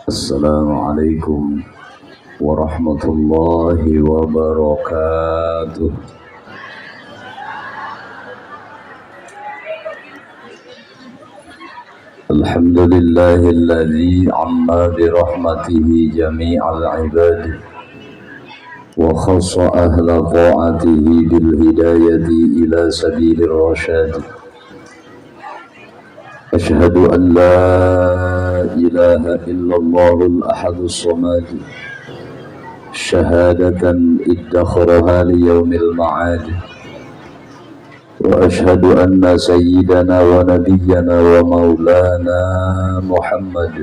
السلام عليكم ورحمة الله وبركاته. الحمد لله الذي عم برحمته جميع العباد وخص أهل طاعته بالهداية إلى سبيل الرشاد. أشهد أن لا إله إلا الله الأحد الصمد شهادة ادخرها ليوم المعاد، وأشهد أن سيدنا ونبينا ومولانا محمد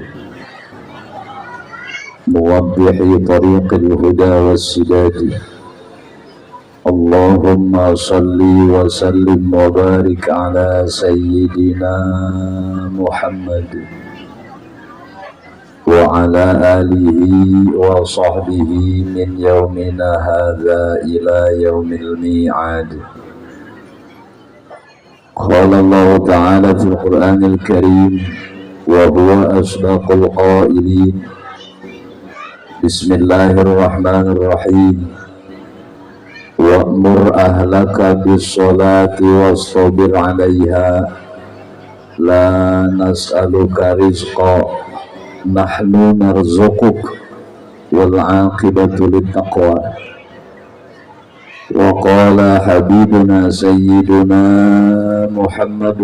موضح طريق الهدى والسداد. اللهم صل وسلم وبارك على سيدنا محمد وعلى آله وصحبه من يومنا هذا إلى يوم الميعاد. قال الله تعالى في القرآن الكريم وهو أصدق القائلين: بسم الله الرحمن الرحيم. وأمر أهلك بالصلاة واصطبر عليها لا نسألك رزقا نحن نرزقك والعاقبة للتقوى. وقال حبيبنا سيدنا محمد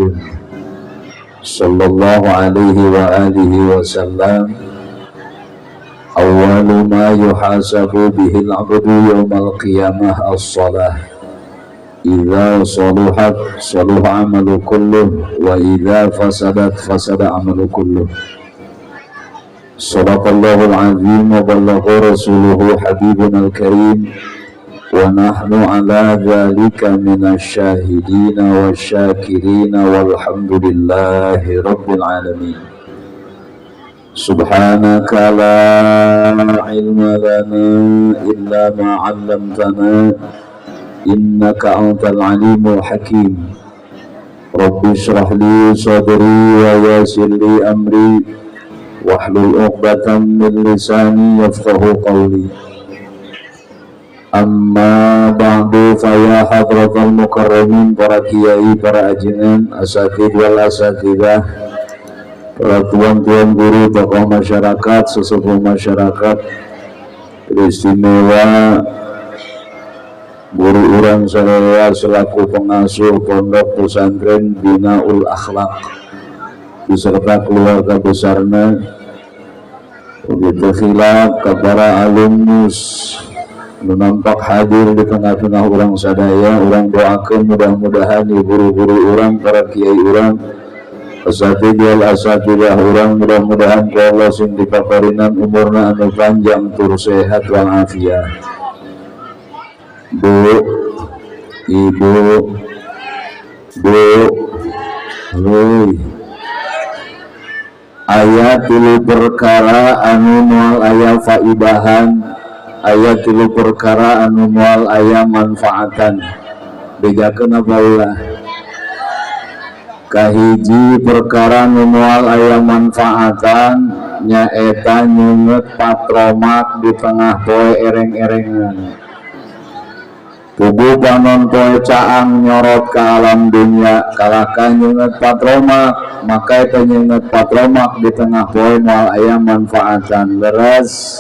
صلى الله عليه وآله وسلم: أول ما يحاسب به العبد يوم القيامة الصلاة، إذا صلحت صلح عمل كله وإذا فسدت فسد عمل كله. صدق الله العظيم وبلغ رسوله حبيبنا الكريم، ونحن على ذلك من الشاهدين والشاكرين، والحمد لله رب العالمين. سبحانك لا علم لنا إلا ما علمتنا إنك أنت العليم الحكيم. رب اشرح لي صدري ويسر لي أمري واحلل عقدة من لساني يفقه قولي. Amma ba'du, faya hadratal mukarramin, para kiai, para ajengan, asatid wal asatidah, para tuan-tuan guru, tokoh masyarakat, sesepuh masyarakat, istimewa guru urang sadaya selaku pengasuh pondok pesantren Binaul Akhlak beserta keluarga besarna, begitu khilaf kepada alumnus nampak hadir di tengah-tengah orang sadaya. Orang doakan mudah-mudahan guru-guru orang, para kiai orang, asatid wal asatidah orang, mudah-mudahan ku Allah sing dipaparinan umurna anu panjang tur sehat wal afiat. Bu, ibu, bu, hoi. Aya tilu perkara anu moal aya faidahan, aya tilu perkara anu moal aya manfaatan. Bejakeun apa ulah? Kahiji perkara nu moal aya manfaatan nyaeta nyunget patromak di tengah poe ereng-erengan. Tubuh panon poe caang nyorot ke alam dunia, kalahkan nyunget patromak, maka eta nyunget patromak di tengah poe moal aya manfaatan. Leres.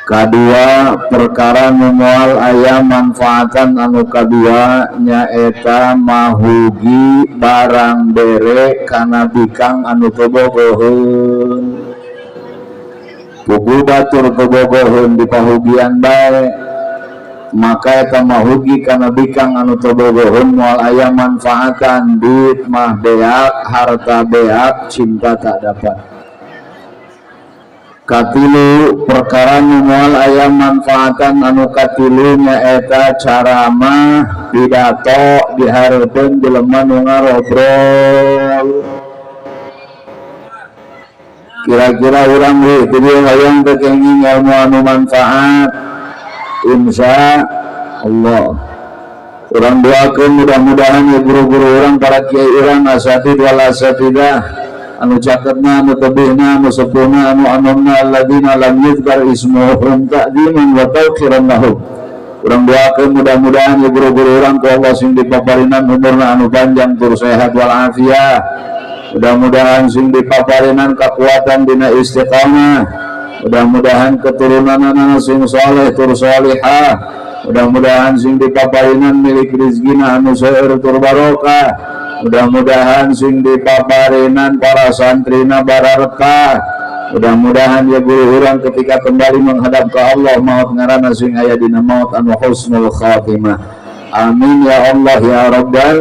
Kadua perkara nu moal aya manfaatan anu kadua nyaeta mahugi barang bere kana bikang anu teu bogoheun. Puguh batur teu bogoheun dipahugian bae, maka eta mahugi kana bikang anu teu bogoheun moal aya manfaatan. Duit mah beak, harta beak, cinta tak dapat. Katilu perkara nu moal aya manfaatan anu katilu nyaeta caramah pidato di hareupeun jelema nu ngarobrol. Kira-kira urang we teu hayang teu kenging ilmu anu manfaat, insya Allah. Urang doakeun mudah-mudahan ya guru-guru urang, para kiai urang, asatid wal asatidah, Anu cakepna, anu tebihna, anu sepuhna, anu anomna, alladzina lam yuzkar ismuhum ta'ziman wa tawqiran lahum. Urang doakeun mudah-mudahan ya guru-guru urang ku Allah sing dipaparinan umurna anu panjang tur sehat walafiat. Mudah-mudahan sing dipaparinan kekuatan dina istiqamah. Mudah-mudahan keturunan sing soleh tur solihah. Mudah-mudahan sing dipaparinan milik rizkina anu seueur tur barokah. Mudah-mudahan sing dipaparinan para santrina bararkah. Mudah-mudahan ya guru urang ketika kembali menghadap ke Allah maut ngaranna sing aya dina maut anu husnul khatimah. Amin ya Allah ya Rabbal.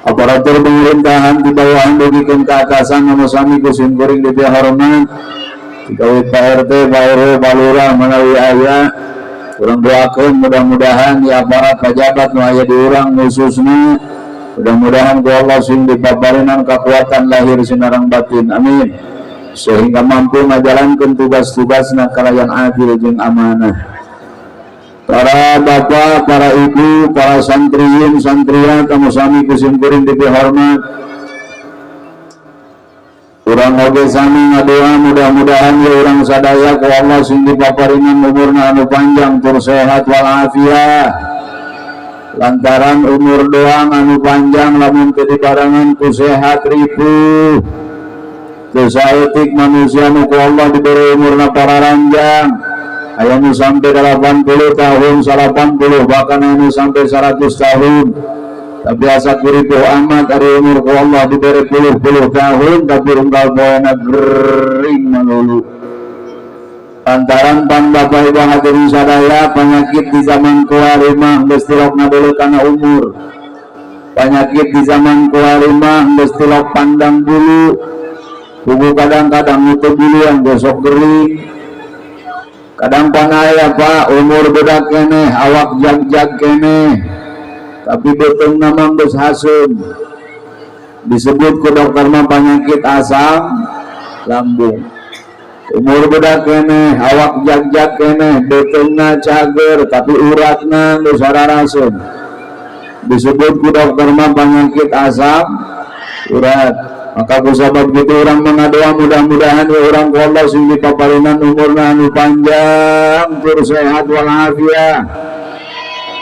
Aparatur pemerintahan di bawahan dugikeun ka atasan anu sami ku sim kuring dipihormat. Dikawit Pak RT, Pak RW, Pak Lurah manawi aya, urang doakeun mudah-mudahan ya aparat pejabat nu aya di urang khususna mudah-mudahan ku Allah sing dipaparinan kekuatan lahir sinareng batin, amin, sehingga mampu ngajalankeun tugas-tugasna kalayan adil jeung amanah. Para bapak, para ibu, para santriyin, santriat anu sami ku sim kuring dipihormat, urang oge sami ngadoa mudah-mudahan ya urang sadaya ku Allah sing dipaparinan umurna anu panjang tur sehat walafiat. Lantaran umur doang anu panjang lamun teu dibarengan ku sehat ripuh. Teu saeutik manusia nu ku Allah diberi umurna pararanjang, aya nu sampai 80 tahun, 80, bahkan anu sampai 100 tahun, tapi asa kuripuh amat. Ari umur ku Allah diberi puluh-puluh tahun tapi unggal poena gering melulu. Lantaran pan bapak ibu hadirin sadaya, penyakit di zaman kuari mah geus tilok dulu karena umur. Penyakit di zaman kuari mah geus tilok pandang bulu. Tubuh kadang-kadang nutup bulu yang gosok gering. Kadang panaya pak, umur budak keneh, awak jag-jag keneh, tapi beuteungna mah geus haseum. Disebut ku dokter mah penyakit asam lambung. Umur budak keneh, awak jag-jag keneh, beuteungna cager, tapi uratna geus hararaseum. Disebut ku dokter mah penyakit asam urat. Maka ku sabab gitu urang mengadoa mudah-mudahan ya urang ku Allah sing dipaparinan umurna anu panjang tur sehat walafiat.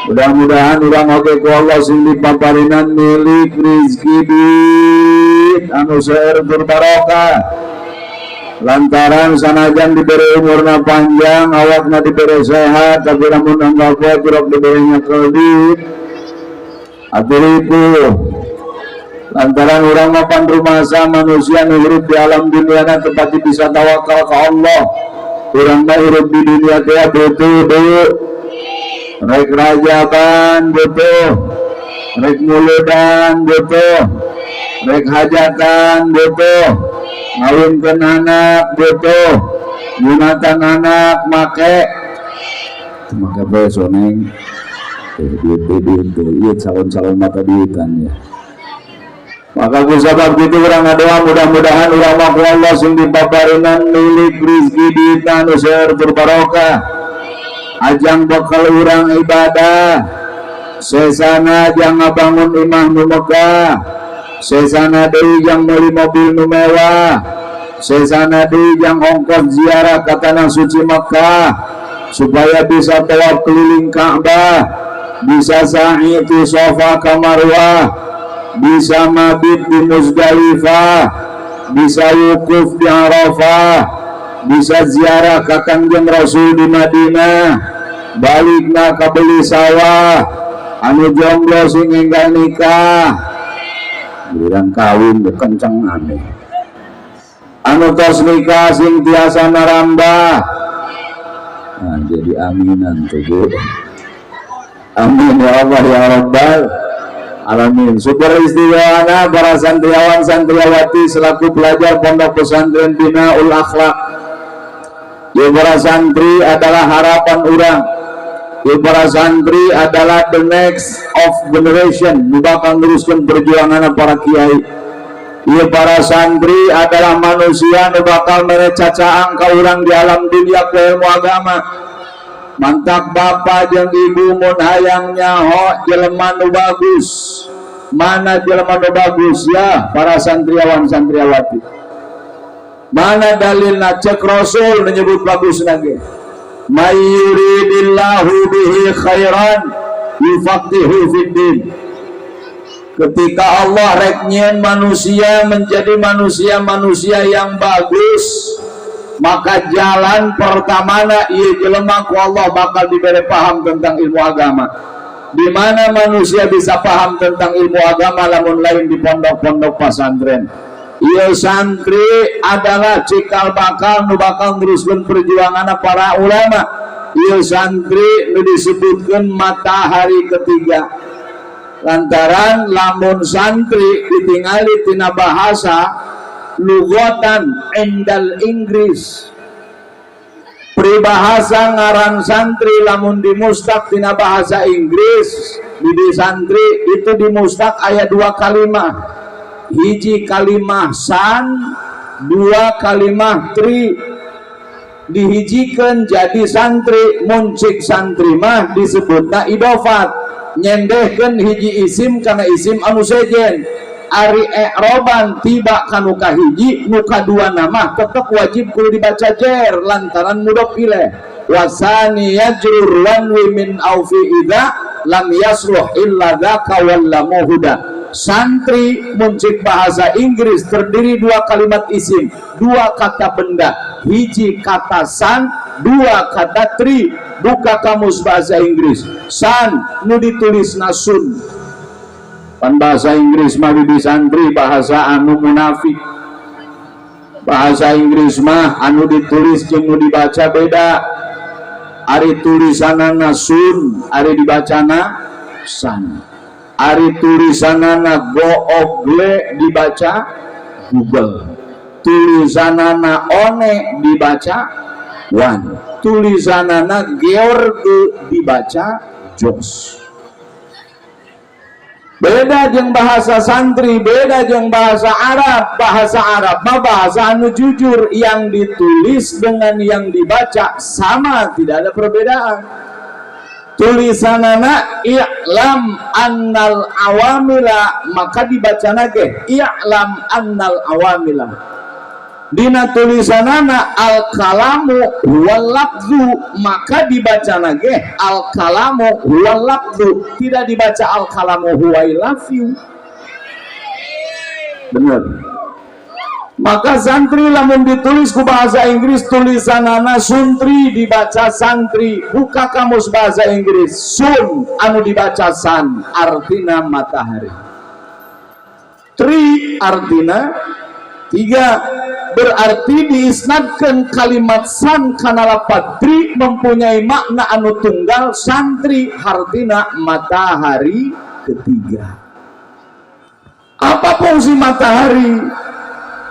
Mudah-mudahan urang oge ku Allah sing dipaparinan milik rizki duit anu seueur tur barokah. Lantaran sanajan diberi umurna panjang, awakna diberi sehat, tapi lamun unggal poe tirok diberinya duit atuh ripuh. Lantaran urang mapan rumasa manusia nu hirup di alam dunia tepati bisa tawakal ke Allah. Urang mah hirup di dunia teh butuh duit, rek rajaban butuh, rek muludan butuh, rek hajatan butuh, ngawinkeun anak butuh, nyunatan anak make make beso neng duit duit duit, calon-calon mata duitan ya. Maka ku sabab gitu urang ngadoa mudah-mudahan urang mah ku Allah sing dipaparinan milik rizki duit anu seueur tur barokah. Ajang bakal urang ibadah, sesana jang ngabangun imah nu megah, sesana deui jang meuli mobil nu mewah, sesana deui jang ongkos ziarah ka tanah suci Makkah supaya bisa tawaf keliling Ka'bah, bisa sa'i di Sofa ka Marwah, bisa mabit di Muzdalifah, bisa wukuf di Arafah, bisa ziarah ke Kangjeng Rasul di Madinah, balikna ka beli sawah. Anu jomblo sing enggal nikah, giliran kawin kenceng aneh. Anu tos nikah sing tiasa narambah. Nah, jadi aminan tuh bu. Amin ya Allah ya Rabbal alamin. Super istimewa para santriawan santriawati selaku pelajar Pondok Pesantren Binaul Akhlak. Ya, para santri adalah harapan urang. Ya, para santri adalah the next of generation, bakal meneruskan perjuangan para kiai. Ya, para santri adalah manusia nu bakal mere cacaang ka urang di alam dunia ke ilmu agama. Mantak bapak jeung ibu mun hayang nyaho jelema nu bagus. Mana jelema nu bagus ya para santriawan santriawati? Mana dalilna? Cek Rasul menyebut bagus lagi, may yuridillahu bihi khairan yufaqihu fiddin. Ketika Allah rek nyieun manusia menjadi manusia-manusia yang bagus, maka jalan pertamana ieu jelema ku Allah bakal diberi paham tentang ilmu agama. Di mana manusia bisa paham tentang ilmu agama lamun lain di pondok-pondok pesantren? Ieu santri adalah cikal bakal nu bakal neruskeun perjuangan para ulama. Ieu santri nu disebutkan matahari ketiga, lantaran lamun santri ditingali tina bahasa lugotan endal Inggris, peribahasa ngaran santri lamun dimustaq tina bahasa Inggris di santri itu dimustaq aya dua kalimah, hiji kalimah san, dua kalimah tri, dihijikan jadi santri. Muncik santri mah disebutna idofat, nyendehkeun hiji isim karena isim anu sejen. Ari i'roban tiba kanu kahiji, nu kadua nama tetep wajib kudu dibaca jer lantaran mudhof ilaih. Wasani yajrur wanwi min au fi idza lam yasluh illa dzaka wallamu huda. Santri muncik bahasa Inggris terdiri dua kalimat isim, dua kata benda, hiji kata san, dua kata tri. Buka kamus bahasa Inggris, san nu ditulis nasun. Pan bahasa Inggris mah di santri bahasa anu munafik. Bahasa Inggris mah anu ditulis jeung nu dibaca beda. Ari tulisanana sun, ari dibacana san. Ari tulisanana google, dibaca Google. Tulisanana one, dibaca one. Tulisanana George, dibaca Jos. Beda jeung bahasa santri, beda jeung bahasa Arab. Bahasa Arab mah bahasa anu jujur, yang ditulis dengan yang dibaca sama, tidak ada perbedaan. Tulisanana i'lam annal awamila, maka dibaca ge i'lam annal awamila. Dina tulisanana al kalamu huwal lafzu, maka dibaca ge al kalamu huwal lafzu, tidak dibaca al kalamu huwa I love you. Bener. Maka santri lamun ditulis ku bahasa Inggris tulisanana suntri, dibaca santri. Buka kamus bahasa Inggris, sun anu dibaca san artina matahari, tri artina tiga. Berarti diisnadkan kalimat san kana lapad tri mempunyai makna anu tunggal, santri hartina matahari ketiga. Apa fungsi matahari?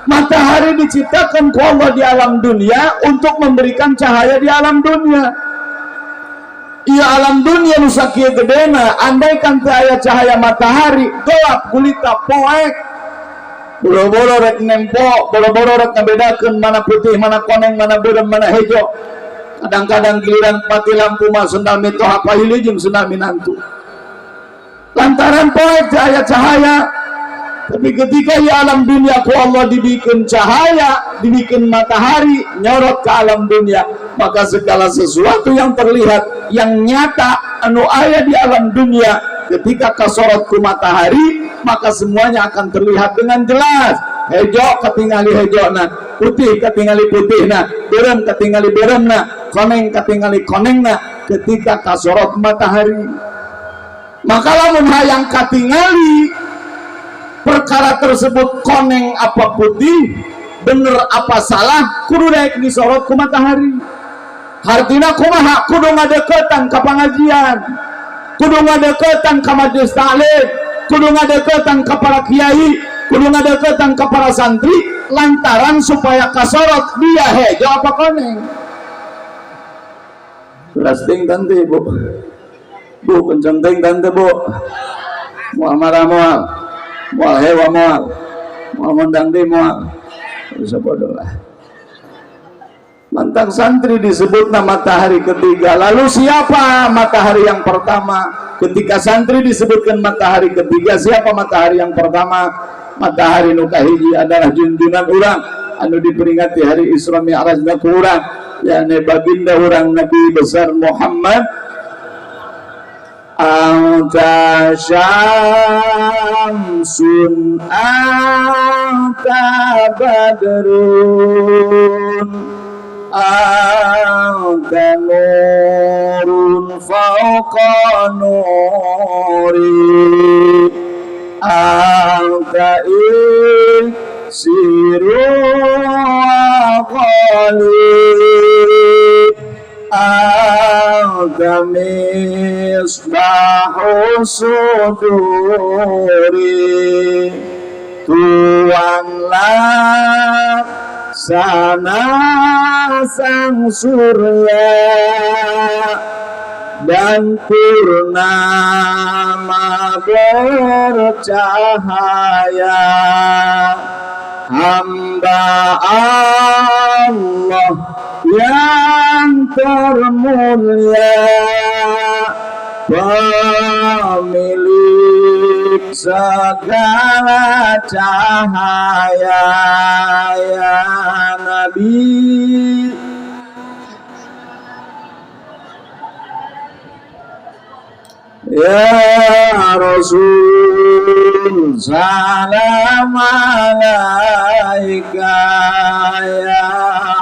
Matahari diciptakan ku Allah di alam dunia untuk memberikan cahaya di alam dunia. Iya, alam dunia nu sakieu gedena, andaikan teu aya cahaya matahari, gelap gulita, poek. Boro-boro rek nempo, boro-boro rek ngabedakeun mana putih, mana koneng, mana beureum, mana hejo. Kadang-kadang giliran pati lampu mah sendal mitoha pahili jeung sendal minantu. Lantaran poek teu aya cahaya. Tapi ketika di alam dunia ku Allah dibikin cahaya, dibikin matahari, nyorot ke alam dunia, maka segala sesuatu yang terlihat, yang nyata, anu aya di alam dunia, ketika kasorot ku matahari, maka semuanya akan terlihat dengan jelas. Hejo katingali hejo na, putih katingali putih na, beureum katingali beureum na, koneng katingali koneng na, ketika kasorot matahari. Maka lamun hayang katingali perkara tersebut koneng apa putih, bener apa salah, kudu naik disorot ku matahari. Hartina kumaha? Kudu ngadeketan ka pengajian, kudu ngadeketan ka majelis taklim, kudu ngadeketan ka para kiai, kudu ngadeketan ka para santri, lantaran supaya kasorot dia hejo apa koneng. Keras ting tante, Bu. Bu, kenceng ting tante, Bu. Moal marah, moal moal hewa, moal moal ngondang di moal bisa bodoh lah. Mantak santri disebut nama matahari ketiga. Lalu siapa matahari yang pertama? Ketika santri disebutkan matahari ketiga, siapa matahari yang pertama? Matahari nu kahiji adalah junjunan urang anu diperingati hari Isra Mi'raj ku urang, yakni baginda urang Nabi besar Muhammad. Anta syamsun, anta badrun, anta nurun fawqa nuri, anta iksiru wa anta misbahu suduri. Tuan laksana sang surya dan purnama bercahaya, hamba Allah yang termulia, pemilik segala cahaya, ya Nabi. Ya Rasul, salam alaika, ya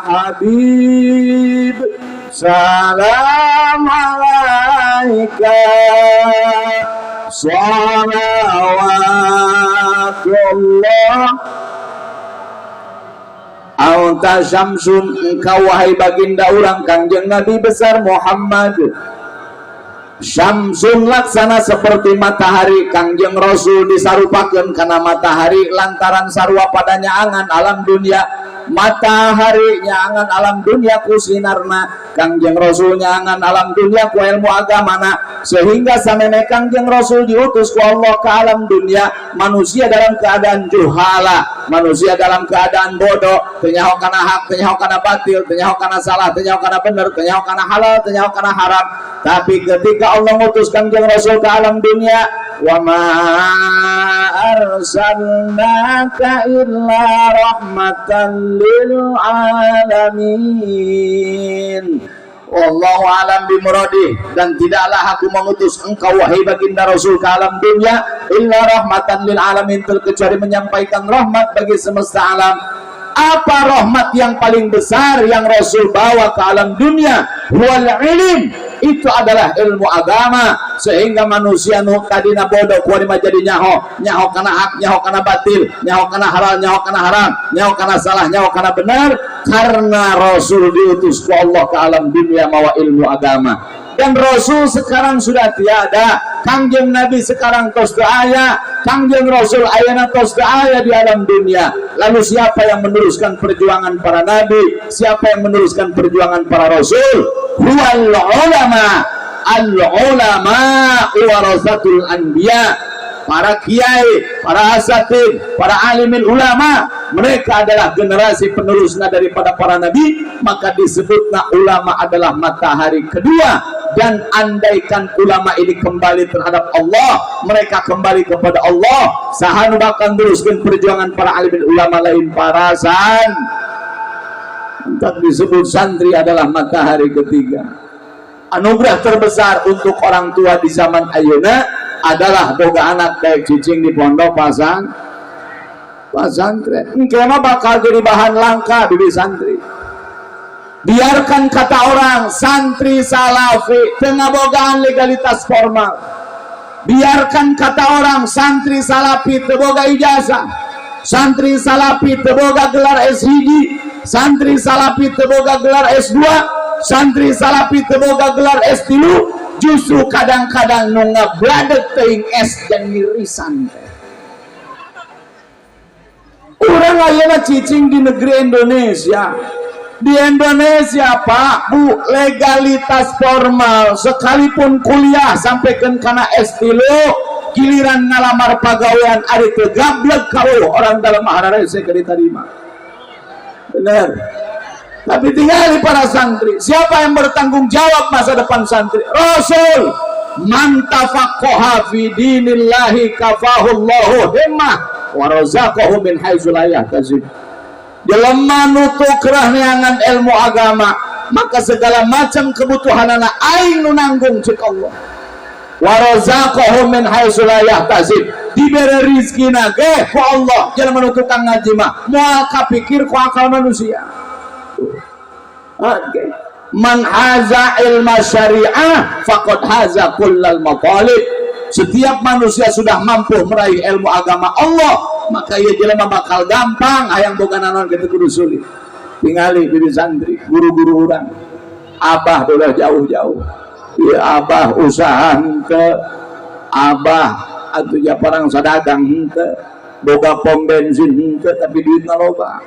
Habib, salam alaika, salawatullah. Anta syamsun, engkau wahai baginda urang Kangjeng Nabi besar Muhammad, syamsun laksana seperti matahari. Kangjeng Rasul disarupakeun kana matahari lantaran sarua pada nyaangan alam dunia. Matahari nyaangan alam dunia ku sinarna, Kangjeng Rasul nyaangan alam dunia ku ilmu agamana, sehingga sameme Kangjeng Rasul diutus ku Allah ke alam dunia, manusia dalam keadaan juhala, manusia dalam keadaan bodoh, teu nyaho kana hak, teu nyaho kana batil, teu nyaho kana salah, teu nyaho kana bener, teu nyaho kana halal, teu nyaho kana haram. Tapi ketika Allah ngutus Kangjeng Rasul ke alam dunia, wa ma arsalnaka illa rahmatan lil alamin. Wallahu alam bimuradih, dan tidaklah aku mengutus engkau wahai baginda Rasul ke alam dunia illa rahmatan lil alamin, terkecuali menyampaikan rahmat bagi semesta alam. Apa rahmat yang paling besar yang Rasul bawa ke alam dunia? Wal ilim, itu adalah ilmu agama, sehingga manusia nu tadina bodoh kuari mah jadi nyaho, nyaho kana hak, nyaho kana batil, nyaho kana halal, nyaho kana haram, nyaho kana salah, nyaho kana benar, karena Rasul diutus ku Allah ke alam dunia mawa ilmu agama. Dan Rasul sekarang sudah tiada, Kangjeng Nabi sekarang tos teu aya, Kangjeng Rasul ayana tos teu aya di alam dunia. Lalu siapa yang meneruskan perjuangan para nabi? Siapa yang meneruskan perjuangan para rasul? Huwal ulama. Al ulama warasatul anbiya. Para kiai, para asatid, para alimin ulama, mereka adalah generasi penerusnya daripada para nabi. Maka disebutnya ulama adalah matahari kedua. Dan andaikan ulama ini kembali terhadap Allah, mereka kembali kepada Allah, saha nu bakal teruskan perjuangan para alimin ulama lain para san. Untuk disebut santri adalah matahari ketiga. Anugerah terbesar untuk orang tua di zaman ayeuna adalah boga anak daek cicing di pondok pasang pesantren. Engke mah bakal jadi bahan langka bibi santri. Biarkan kata orang santri salafi teu ngabogaan legalitas formal. Biarkan kata orang santri salafi teu boga ijazah. Santri salafi teu boga gelar S1, santri salafi teu boga gelar S2, santri salafi teu boga gelar S3. Justru kadang-kadang nu ngabladeg teuing S dan ngirisan teh. Urang ayeuna cicing di negeri Indonesia. Di Indonesia, Pak, Bu, legalitas formal sekalipun kuliah sampai ke kana S3, giliran ngalamar pagawean ari teu gablek kau orang dalam mahararese keur diterima. Bener. Tapi tinggali para santri, siapa yang bertanggung jawab masa depan santri? Rasul. Man tafaqqaha fi dinillahi kafahullahu himmah wa razaqahu min haitsu la yahtasib. Jelema nu tukrah neangan ilmu agama, maka segala macam kebutuhan anak aing nu nanggung cek Allah. Wa razaqahu min haitsu la yahtasib. Dibere rizkina ge ku Allah. Jelema nu tukang ngaji mah moal kapikir ku akal manusia. Oke. Man haza ilma syariah faqad haza kullal matalib. Setiap manusia sudah mampu meraih ilmu agama Allah, maka ieu jelema bakal gampang hayang boga naon kitu kudu sulit. Tingali bibi santri, guru-guru urang. Abah udah jauh-jauh. Ieu abah usaha henteu, abah atuh japarang sadagang henteu, boga pom bensin henteu, tapi duitna loba.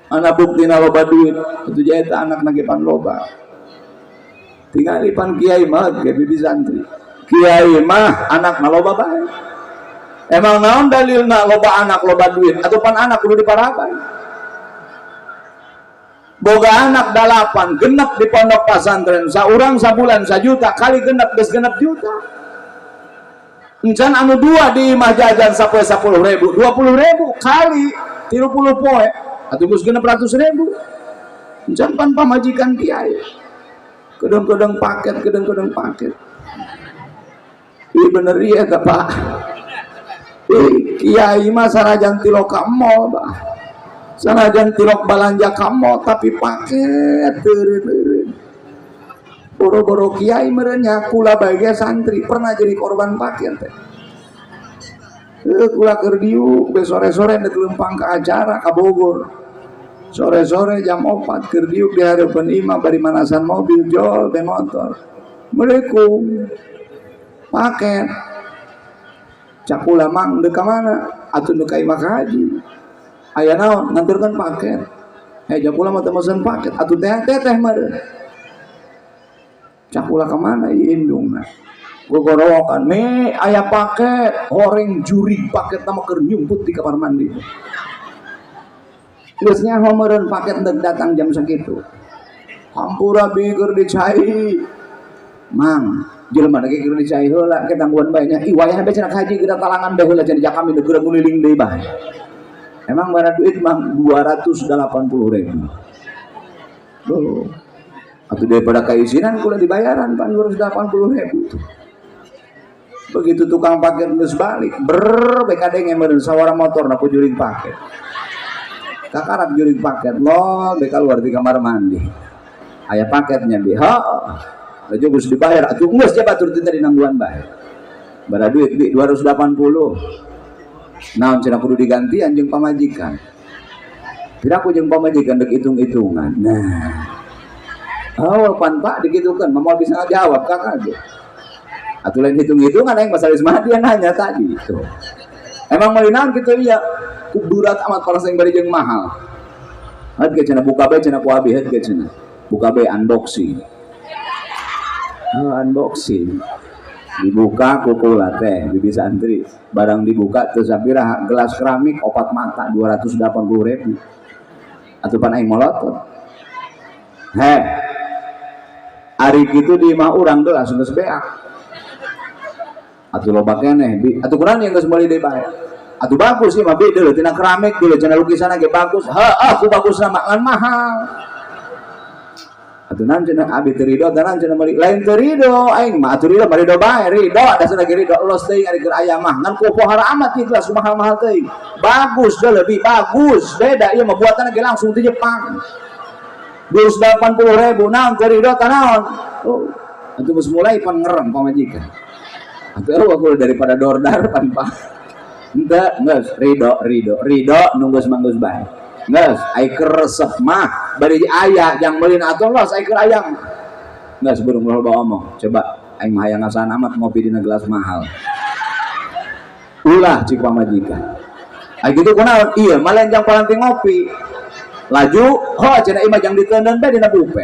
Anak buktina loba duit, itu jahit anak nagipan loba. Tingali pan kiai mah ge bibi santri. Kiai mah anak loba bae. Emang naon dalilna loba anak loba duit atau pan anak kudu diparaban. Boga anak 8 genep di pondok pesantren, saurang sabulan 1 juta kali genep geus genep juta. Encan anu 2 di imah jajan sapoe 10.000, 20.000 kali 30 poe atau geus genep ratus ribu. Encan pan pamajikan kiai. Kedeng-kedeng paket, kedeng-kedeng paket. Ih bener iya ta Pak. Ih kiai mah sanajan tilok ka mall, Pak. Sanajan tilok balanja ka mall tapi paket teureun-eureun. Boro-boro kiai meureun nya kula bae santri pernah jadi korban paket teh. Kula keur diuk be sore-sore dek leumpang ke acara ka Bogor. Sore-sore jam 4 keur diuk di hareupeun imah bari manasan mobil jol be motor. Assalamualaikum. Paket. Cak kula mang deuk ka mana? Atuh deuk ka imah ka haji. Aya naon nganterkeun paket. Cak kula mah teu mesen paket atuh teh teh meureun. Cak kula ka mana ieu indungna? Gogorowokan, me aya paket, horeng jurig paket nama keur nyumput di kamar mandi. Geus nyaho meureun paket deuk datang jam sakitu. Hampura bi keur dicai. Mang, jelema lagi keur dicai heula ke tangguhan bae nya. Ih wayahna bae cenah haji geura talangan bae heula cenah kami nu geura nguliling deui bae. Emang mana duit mang 280.000. Loh. Atau daripada kaisinan kula dibayaran pan 280.000 tuh. Begitu tukang paket geus balik, ber BKD meureun sawara motor na ku jurig paket. Kakarak jurig paket, lo be keluar di kamar mandi. Aya paketnya bi. Heuh. Laju geus dibayar atuh geus ja batur teh tadi nangguan bae. Bara duit bi 280. Naon cenah kudu digantian jeung pamajikan. Piraku jeung pamajikan dek hitung-hitungan. Nah. Oh, pan Pak digitukeun, moal bisa ngajawab kakak ge. Atuh lain hitung-hitungan aing masalah Isma dia nanya tadi itu. Emang meuli naon kitu ieu? Ku berat amat para sing bari jeung mahal. Heut ge cenah buka bae cenah ku abi heut ge cenah. Buka bae unboxing. Oh, unboxing. Dibuka ku kula teh bibi santri. Barang dibuka teu sapiraha gelas keramik 4 mata 280.000. Atuh pan aing molotot. Heh. Ari kitu di imah urang gelas geus beak. Atuh loba keneh bi. Atuh kurang yang geus meuli deui bae. Atuh bagus sih mah bi deuleu tina keramik deuleu cenah lukisanna ge bagus. Heuh, ku bagusna mah ngan mahal. Atuh naon cenah abi teu rido teh naon cenah meuli. Lain teu rido aing mah atuh rido mah rido bae rido da cenah ge rido los teuing ari keur aya mah ngan ku pohara amat ieu gelas mahal-mahal teuing. Bagus deuleu bi bagus beda ieu mah buatanna ge langsung ti Jepang. 280.000 naon teu rido teh naon. Oh, atuh geus mulai pan ngerem pamajikan. Atuh aku daripada dordar pan pak. Henteu geus rido rido rido nunggu manggus bae. Geus ai keur resep mah bari aya jang meulina atuh los ai keur aya. Geus burung loba omong. Coba aing mah hayang ngasaan amat ngopi dina gelas mahal. Ulah cik pamajikan. Ai kitu kunaon? Ieu mah lain jang paranti ngopi. Laju, ho cenah imah jang diteundeun bae dina bupe.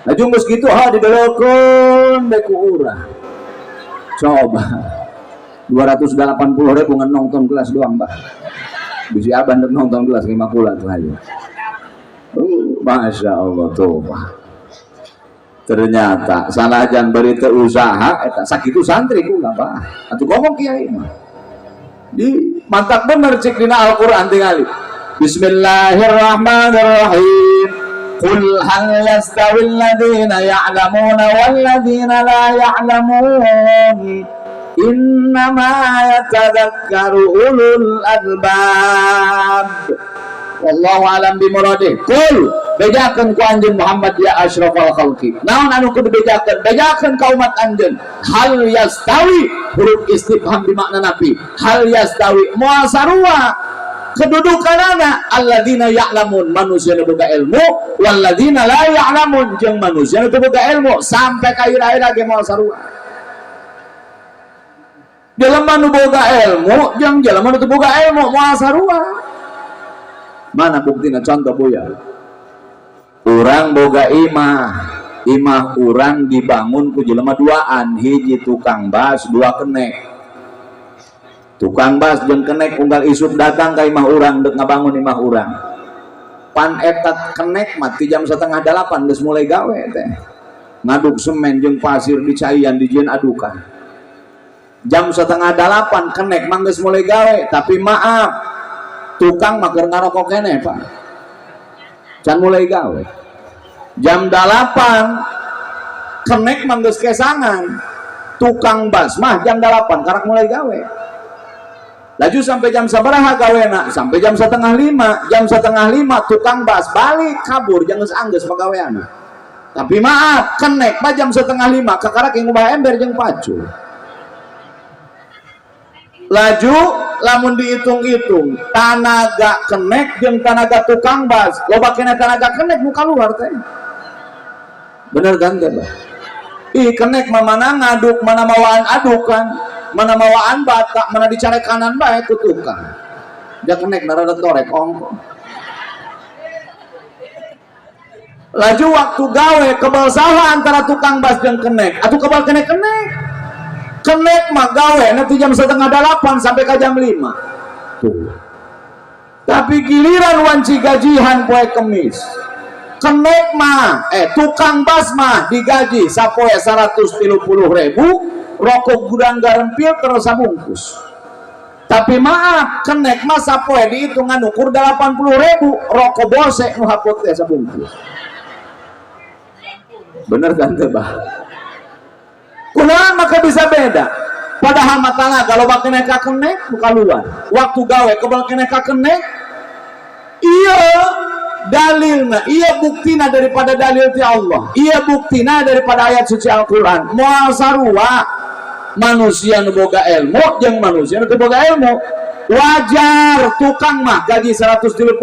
Laju geus kitu ho dibeleukeun bae ku urang. Coba 280.000 ngan nonton gelas doang, Pak. Bisi abang nonton gelas lima kula tuh ayo. Masya Allah tuh Pak. Ternyata sanajan bari teu usaha eta sakitu santri kula Pak. Atuh ngomong kiai mah. Di mantap bener cek dina Al-Qur'an tingali. Bismillahirrahmanirrahim. Qul hal yastawi alladziina ya'lamuna wal ladziina la ya'lamun. Innama yatadzakkaru ulul albab. Wallahu alam bimuradih. Qul bejakeun ku anjeun Muhammad ya asyrafal khalqi. Naon anu kudu bejakeun? Bejakeun ka umat anjeun. Hal yastawi, huruf istifham bimakna nafi. Hal yastawi moal sarua kedudukanana alladzina ya'lamun manusia nu boga ilmu walladzina la ya'lamun jeung manusia nu teu boga ilmu sampai ka ira-ira ge moal sarua. Jelema nu boga ilmu jeung jelema nu teu boga ilmu moal sarua. Mana buktina contoh Buya? Urang boga imah, imah urang dibangun ku jelema duaan, hiji tukang bas, dua kenek. Tukang bas jeung kenek unggal isuk datang ka imah urang dek ngabangun imah urang. Pan eta kenek mah ti jam 7:30 geus mulai gawe teh. Ngaduk semen jeung pasir dicaian dijieun adukan. Jam 7:30 kenek mah geus mulai gawe, tapi maaf tukang mah keur ngarokok keneh Pak. Can mulai gawe. Jam 8 kenek mah geus kesangan. Tukang bas mah jam 8 karak mulai gawe. Laju sampai jam sabaraha gawena? Sampai jam 4:30. Jam 4:30 tukang bas balik kabur jangan anggeus pagaweana. Tapi maaf, kenek mah jam 4:30 kakarak yang ngubah ember jeung pacul. Laju lamun dihitung-hitung tanaga kenek jeung tanaga tukang bas loba kena tanaga kenek nu kaluar teh. Bener kan teh, Bah? Ih kenek mah mana ngaduk, mana mawaan adukan, mana mawaan bata, mana dicari kanan bae ku tukang. Dia kenek narada torek ongko. Laju waktu gawe kebal saha antara tukang bas jeung kenek, atuh kebal kenek kenek. Kenek mah gawe nanti jam 7:30 sampai ke jam 5. Tuh. Tapi giliran wanci gajihan poe Kemis. Kenek mah, tukang bas mah digaji sapoe 130.000, rokok Gudang Garam filter sabungkus. Tapi maaf, kenek mah sapoe dihitungan ukur 80.000, rokok Bose nu hapot teh sabungkus. Bener kan teh, Bah? Kunaon maka bisa beda? Padahal matana kalau bakene ka kenek buka luar. Waktu gawe kebal kene ka kenek. Iya dalilna, iya buktina daripada dalil ti Allah. Iya buktina daripada ayat suci Al-Qur'an. Moal sarua manusia nu boga ilmu jeung manusia nu teu boga ilmu. Wajar tukang mah gaji 130.000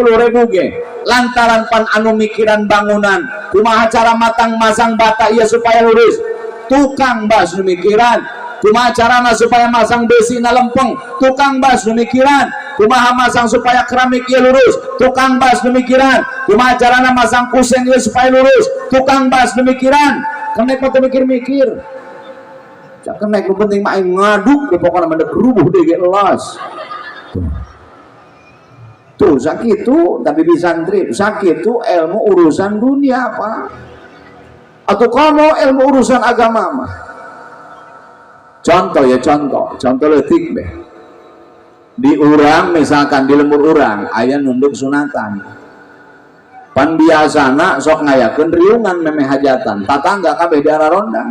ge lantaran pan anu mikiran bangunan kumaha cara matang masang bata ieu supaya lurus. Tukang bas nu mikiran kumaha carana supaya masang besi na lempeng. Tukang bas nu mikiran kumaha masang supaya keramik ieu lurus. Tukang bas nu mikiran kumaha carana masang kusen ieu supaya lurus. Tukang bas nu mikiran kenek mah teu mikir-mikir. Cak kenek nu penting mah aing ngaduk di pokona mah dek rubuh deui ge elas. Tuh sakitu tapi di santri sakitu ilmu urusan dunia apa? Atau kamu ilmu urusan agama mah. Contoh ya contoh, contoh leutik deh. Di urang misalkan di lembur urang aya nunduk sunatan. Pan biasana sok ngayakeun riungan memeh hajatan, tatangga kabeh di ararondang.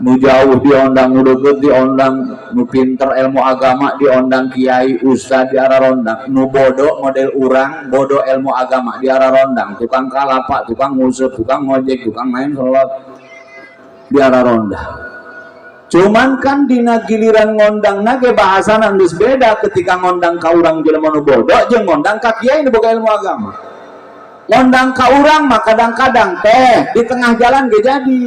Nu jauh diondang, nu deukeut diondang, nu pinter ilmu agama diondang kiai ustad di ararondang, nu bodoh model urang bodoh ilmu agama di ararondang, tukang kalapa, tukang nguseup, tukang ngojek, tukang main slot di ararondang. Cuman kan dina giliran ngondang nage bahasana geus beda ketika ngondang ka urang jelema nu bodoh jeung ngondang ka kiai nu boga ilmu agama. Ngondang ka urang mah kadang-kadang teh di tengah jalan ge jadi.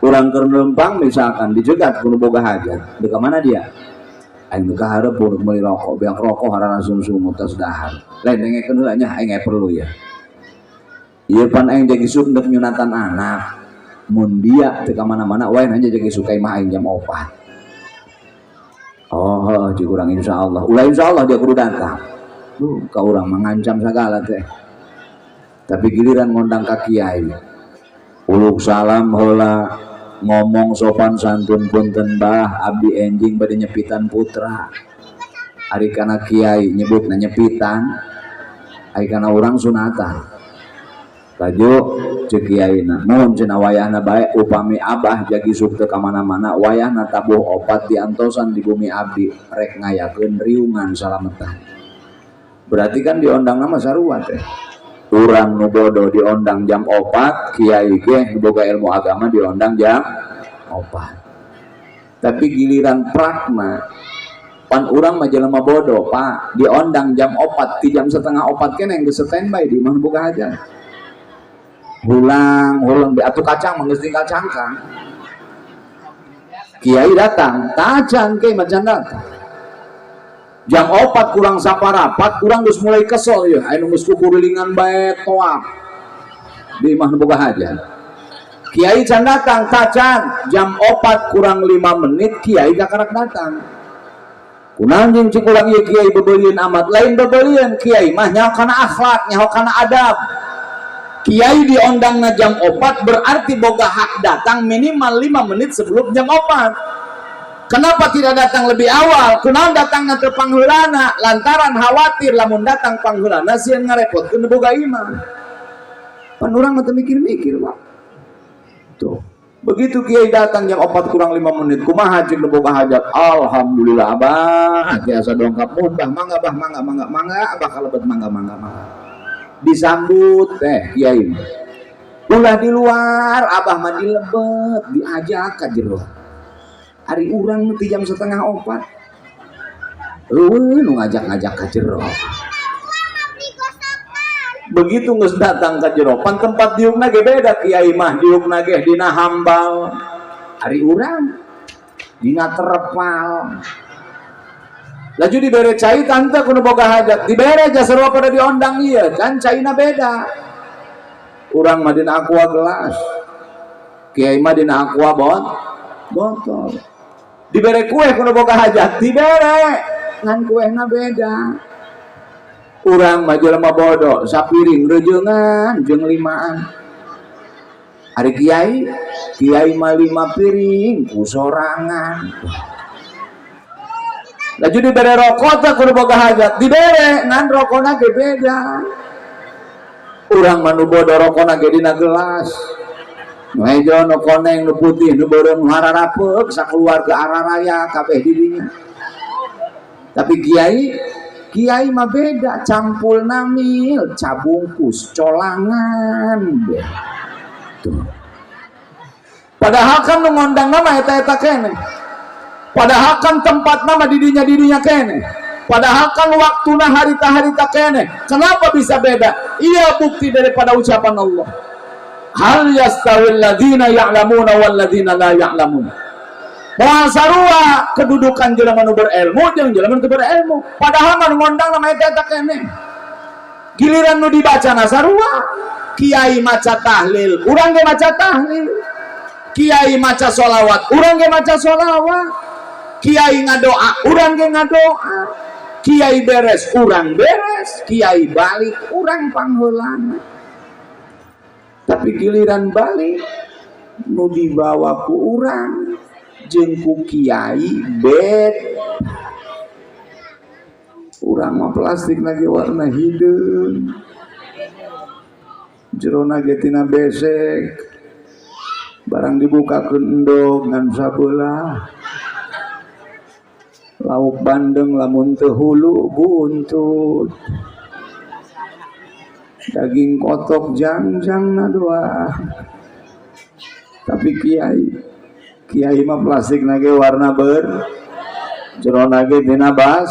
Urang keur leumpang misalkan dijegat ku nu boga hajat. Deuk ka mana dia? Aing nu ka hareup urang meuli rokok, beak rokok harana sungsung tos dahar. Lain dengekeun heula nya aing perlu ya. Ieu pan aing jadi isuk ndek nyunatan anak. Mun dia teu ka mana-mana wae aja jadi suka imah aing jam 4. Oh, heuh cik urang insyaallah. Ulah insyaallah dia kudu datang. Duh, ka urang mengancam segala teh. Tapi giliran ngondang ka kiai, uluk salam heula, ngomong sopan santun, "Punten Bah, abdi enjing bade nyepitan putra." Ari kana kiai nyebutna nyepitan, ari kana urang sunatan. Laju cek kiaina, "Mun cenah wayahna bae, upami Abah jagi isuk teu ka mana-mana, wayahna tabuh 4 diantosan di bumi, abdi rek ngayakeun riungan salametan." Berarti kan diondang nama sarua teh. Urang nu bodoh diondang jam 4, kiai ge nu boga ilmu agama diondang jam 4. Tapi giliran prakna, pan urang mah jelema bodoh, Pak, diondang jam 4, di jam 3.30 kene geus standby di imah boga hajat. Hulang hulang di atuh kacang mah geus tinggal cangkang. Kiai datang, tacan ke macan datang. Jam 3.45 urang geus mulai kesel ya, aya nu geus kukurilingan bae toak di imah nu boga hajat. Kiai can datang, tacan. Jam 3.55 kiai kakarak datang. "Kunaon jeung," cek urang, "ieu kiai bebelieun amat?" Lain bebelieun, kiai mah nyaho kana akhlak, nyaho kana adab. Kiai diondangna jam 4 berarti boga hak datang minimal 5 menit sebelum jam 4. Kenapa tidak datang lebih awal? Kunaon datangna teu pangheulana? Lantaran khawatir lamun datang pangheulana sieun ngarepotkeun boga imah. Pan urang mah teu mikir-mikir, Pak. Tuh. Begitu kiai datang jam 3.55, kumaha cek nu boga hajat? "Alhamdulillah, Abah, tiasa dongkap." "Mun Bah, mangga Bah, mangga mangga mangga Abah kalebet, mangga mangga mangga." Disambut teh kiai. Ulah di luar, Abah mah di lebet, diajak ka jero. Ari urang nu ti jam 3.30. Eueuh nu ngajak-ngajak ka jero. Begitu geus datang ka jero, pan tempat diukna ge beda, kiai mah diukna ge dina hambal. Ari urang dina terpal. Laju dibere cai tante ku nu boga hajat, dibere jasa pada diondang ieu, kan caina beda. Urang mah dina Aqua gelas. Kiai mah dina Aqua botol. Dibere kue ku nu boga hajat, dibere. Ngan kuehna beda. Urang mah jelema bodoh, sapiring reujeungan jeung limaan. Ari kiai, kiai mah 5 piring ku sorangan. Laju dibere rokok teh ku nu boga hajat, dibere, ngan rokona ge beda. Urang mah nu bodoh rokona ge dina gelas. Nu hejo, nu koneng, nu putih, nu beureum, nu hararapeuk, sakeluarga araraya kabeh di dinya. Tapi kiai, kiai mah beda, campur namil, cabungkus, colangan deh. Tuh. Padahal kan nu ngondang nama eta-eta kene. Padahal kan tempat nama didinya-didinya kene. Padahal kan waktuna harita-harita kene. Kenapa bisa beda? Iya, bukti daripada ucapan Allah. Hal yastawil ladzina ya'lamuna wal ladzina la ya'lamun. Moal sarua kedudukan jelema nu berilmu jeung jelema nu teu berilmu. Padahal mah nu ngondang nama eta-eta kene. Giliran nu dibaca na sarua. Kiai maca tahlil, urang ge maca tahlil. Kiai maca sholawat, urang ge maca sholawat. Kiai ngadoa, urang ge ngadoa. Kiai beres, urang beres. Kiai balik, urang pangheulana. Tapi giliran balik nu dibawa ku urang jeung ku kiai bed. Urang mah plastik lagi warna hideung, jerona ge tina besek, barang dibukakeun endog ngan sabelah, lauk bandeng lamun teu hulu buntut, daging kotok jangjang na dua. Tapi kiai, kiai mah plastik nage warna ber, jerona ge tina bas,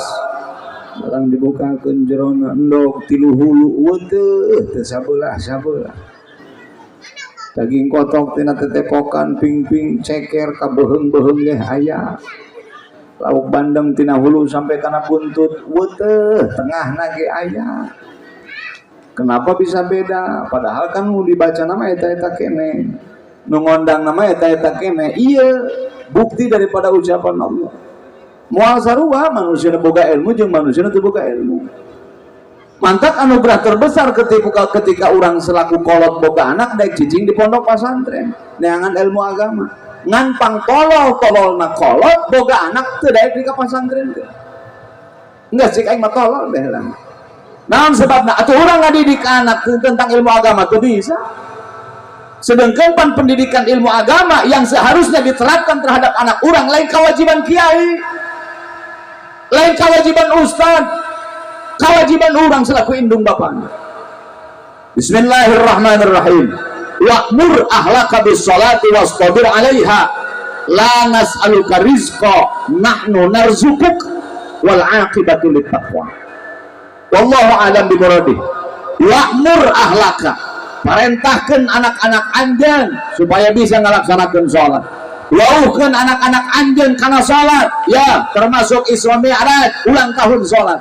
barang dibukakeun jerona endog tilu hulu weteuh teu sabelah sabelah, daging kotok tina tetepokan ping-ping ceker ka beuheung-beuheung ge aya, lauk bandeng tina hulu sampai kana buntut weteuh, tengahna ge aya. Kenapa bisa beda? Padahal kan nu dibaca nama eta-eta kene, nu ngondang nama eta-eta kene. Iya, bukti daripada ucapan Allah. Moal sarua manusia nu boga ilmu jeung manusia nu teu boga ilmu. Mantap, anugerah terbesar ketika ketika orang selaku kolot boga anak daek cicing di pondok pesantren neangan ilmu agama. Ngan pang tolol tolol na kolot boga anak teu daek di pesantren teh. Enggak sih, aing mah tolol deh lah. Naon sebabna? Atuh urang ngadidik anak tentang ilmu agama tuh bisa. Sedangkan pan pendidikan ilmu agama yang seharusnya diterapkan terhadap anak orang lain kewajiban kiai, lain kewajiban ustad, kewajiban orang selaku indung bapaknya. Bismillahirrahmanirrahim. Wa'mur ahlaka bis salati wastabir 'alaiha, la nas'aluka rizqa, nahnu narzukuk, wal 'aqibatu littaqwa. Wallahu a'lam bimuradih. Wa'mur ahlaka, parentahkan anak-anak anjeun supaya bisa ngalaksanakan sholat. Wawuhkeun anak-anak anjeun kana sholat, ya, termasuk Isra Mi'raj, ulang tahun sholat.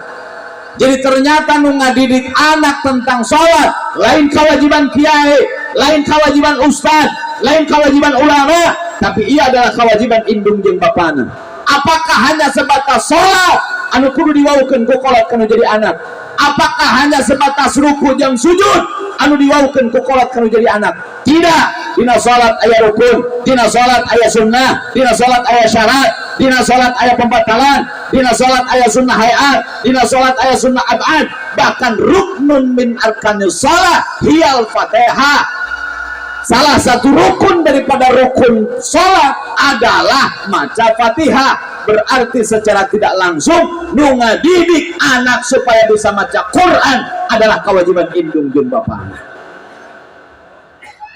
Jadi ternyata nu ngadidik anak tentang sholat lain kewajiban kiai, lain kewajiban ustad, lain kewajiban ulama, tapi ia adalah kewajiban indung jeung bapana. Apakah hanya sebatas sholat anu kudu diwawuhkeun ku kolot kanu jadi anak? Apakah hanya sebatas ruku jeung sujud anu diwawuhkeun ku kolot kanu jadi anak? Tidak. Dina salat aya rukun, dina salat aya sunnah, dina salat aya syarat, dina salat aya pembatalan, dina salat aya sunnah hayat, dina salat aya sunnah abad. Bahkan ruknun min arkanis salat hiyal Fatihah. Salah satu rukun daripada rukun salat adalah maca Fatihah. Berarti secara tidak langsung nu ngadidik anak supaya bisa maca Quran adalah kewajiban indung jeung bapana,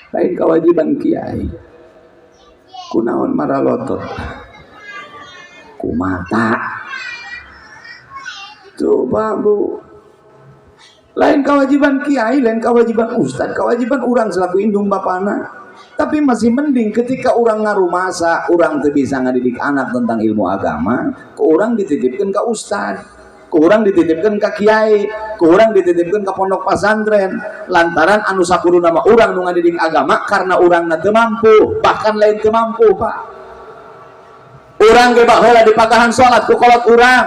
lain kewajiban kiai. Kunaon maralotot ku mata? Coba, Bu, lain kewajiban kiai, lain kewajiban ustad, kewajiban orang selaku indung bapana. Tapi masih mending ketika orang ngarumasa orang tuh bisa ngadidik anak tentang ilmu agama, ke orang dititipkan ke ustad, ke orang dititipkan ke kiai, ke orang dititipkan ke pondok pesantren, lantaran anu sakuduna mah orang nu ngadidik agama karena orang teu mampu. Bahkan lain teu mampu, Pak, urang ge baheula dipagahan salat ku kolot urang.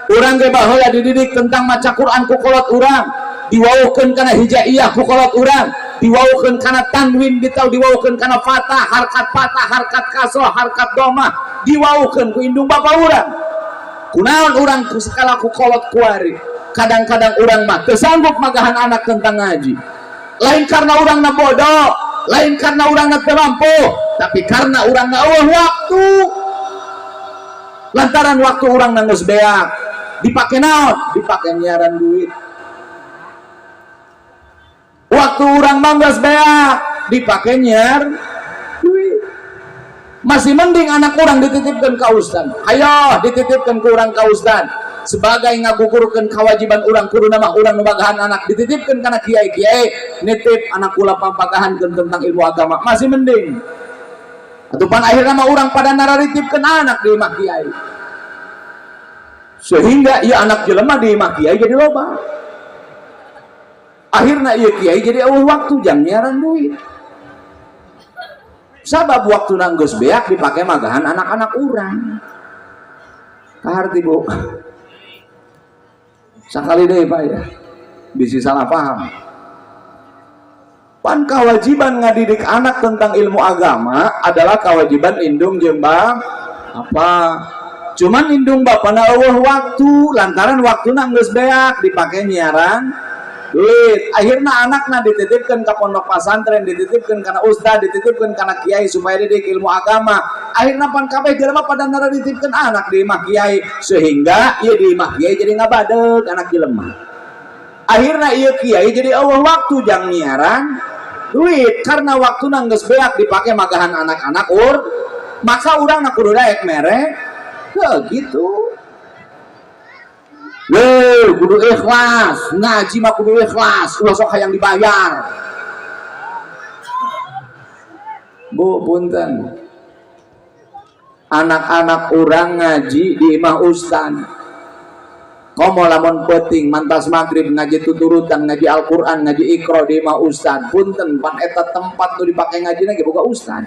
Urang ge baheula dididik tentang maca Quran ku kolot urang, diwawuhkeun kana hijaiyah ku kolot urang, diwawuhkeun kana tanwin ditau, diwawuhkeun kana fathah, harkat fathah, harkat kasroh, harkat domah, diwawuhkeun ku indung bapa urang. Kunaon urang ku skala ku kolot kuari kadang-kadang urang mah teu sanggup magahan anak tentang ngaji? Lain karena urang na bodoh, lain karena urang na teu mampu, tapi karena urang na euweuh waktu, lantaran waktu urang na geus beak. Dipake naon? Dipake nyiaran duit. Waktu urang mah geus beak, dipake nyiar duit. Masih mending anak urang dititipkan ke ustad. Ayo dititipkan ke urang ke ustad sebagai ngagugurkeun kewajiban urang. Kudu nama urang nu magahan anak dititipkan kana kiai, "Kiai, nitip anak kula, pangpagahankeun tentang ilmu agama." Masih mending. Atuh pan akhirna mah urang pada nararitipkeun anak di imah kiai, sehingga ieu anak jelema di imah kiai jadi loba. Akhirnya ieu kiai jadi euweuh waktu jang nyiaran duit, sabab waktu geus beak dipakai magahan anak-anak urang. Kaharti, Bu? Sakali deui, Pak, ya, bisa salah paham. Pan kewajiban ngadidik anak tentang ilmu agama adalah kewajiban indung jeung apa. Cuman indung bapana euweuh waktu lantaran waktu geus beak dipake nyiaran duit. Akhirnya anaknya dititipkan ke pondok pesantren, dititipkan karena ustad, dititipkan karena kiai supaya didik ilmu agama. Akhirnya pan kabeh jelema pada nara dititipkan anak di imah kiai, sehingga ieu di imah kiai jadi ngabadeg anak jelema. Akhirnya ieu kiai jadi euweuh waktu jang nyiaran duit karena waktu geus beak dipakai magahan anak-anak ur. Maka urang nak kudu daek mere gitu. Weh, kudu ikhlas, ngaji mah kudu ikhlas, ulah sok hayang dibayar. Bu, punten. Anak-anak urang ngaji di imah ustad. Komo lamun penting mantas maghrib ngaji tuturutan, ngaji Al-Qur'an, ngaji Iqra di imah ustad. Punten, pan eta tempat nu dipake ngaji lagi boga ustad.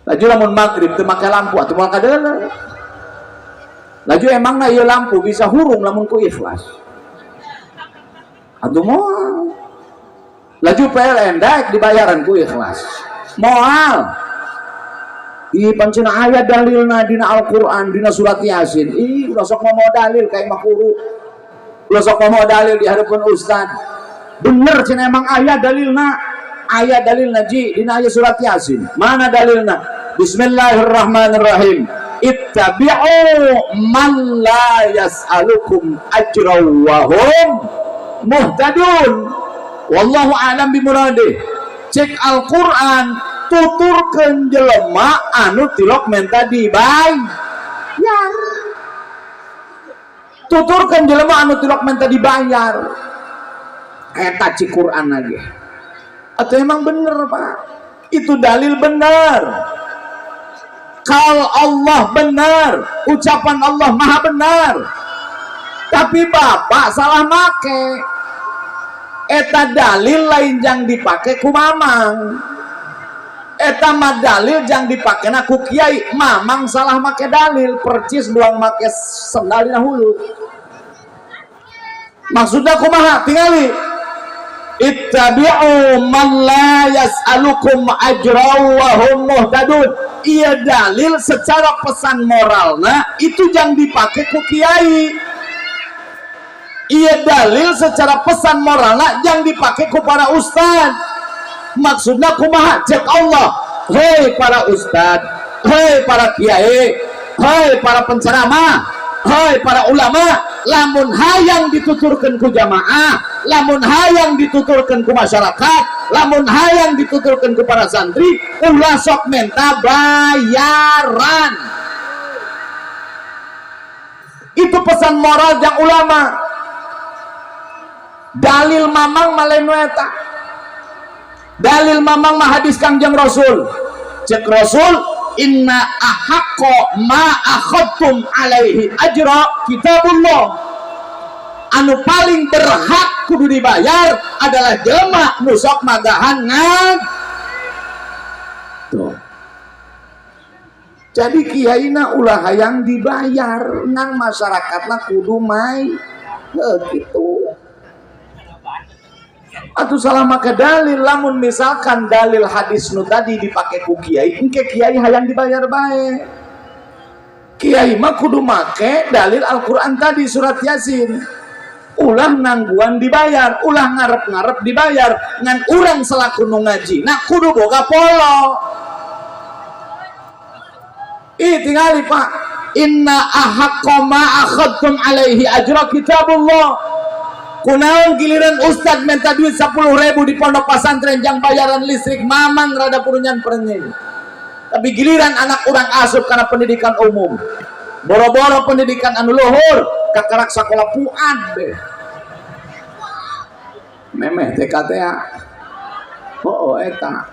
Laju lamun maghrib teu make lampu atuh moal kadeuleu. Laju emang na ieu lampu bisa hurung lamun ku ikhlas? Atuh moal. Laju PLN daek dibayaran ku ikhlas. Moal. Ih, pancen aya dalilna dina Al-Qur'an, dina surat Yasin. Ih, ulah sok ngomong dalil kayak mah guru. Ulah sok ngomong dalil di hadapan ustad. Bener cenah, emang aya dalilna. Aya dalilna, ji, dina aya surat Yasin. Mana dalilna? Bismillahirrahmanirrahim. Ittabi'u man la yas'alukum ajra wa hum muhtadun. Wallahu a'lam bimuradih. Cek Al-Qur'an, tuturkeun jelema anu tilok menta dibayar. Tuturkeun jelema anu tilok menta dibayar. Eta cik Quran lagi. Atau emang bener, Pak? Itu dalil benar. Kalau Allah benar, ucapan Allah maha benar. Tapi Bapak salah make. Eta dalil lain jang dipake ku mamang. Eta mah dalil jang dipake na ku kiai. Mamang salah make dalil, percis buang make sendal dina hulu. Maksudnya kumaha? Tingali. Ittabi'u man la yas'alukum ajra wa hum muhtadun. Iya, dalil secara pesan moralna itu jangan dipakai ku kiai. Iya, dalil secara pesan moralna yang dipakai ku para ustad. Maksudnya kumaha? Cek Allah, hei para ustad, hei para kiai, hei para penceramah, hei para ulama, lamun hayang dituturkan ku jamaah, lamun hayang dituturkan ku masyarakat, lamun hayang dituturkan ku para santri, ulah sok menta bayaran. Itu pesan moral yang ulama. Dalil mamang malenu eta. Dalil mamang mah hadis Kangjeng Rasul. Cek Rasul, inna ahaqqo ma akhadtum alaihi ajra kitabullah. Anu paling berhak kudu dibayar adalah jelema nu sok magahan ngan tuh. Jadi kiaina ulah hayang dibayar, ngan masyarakatna kudu mai. Heuh, gitu. Atau salah maka dalil. Lamun misalkan dalil hadis nu tadi dipakai ku kiai, engke kiai hayang dibayar bae. Kiai mah kudu make dalil Al-Quran tadi, surat Yasin. Ulah nangguan dibayar, ulah ngarep-ngarep dibayar. Ngan urang selaku nu ngaji nah kudu boga polo. Ih, tingali, Pak. Inna ahaqqo ma akhadtum alaihi ajra kitabullah. Kunaon giliran ustad minta duit 10 ribu di pondok pesantren jang bayaran listrik, mamang rada purunyan perenying. Tapi giliran anak urang asup karena pendidikan umum, boro-boro pendidikan anu luhur, kakarak sekolah puan deh memeh TKTA. Oh, eta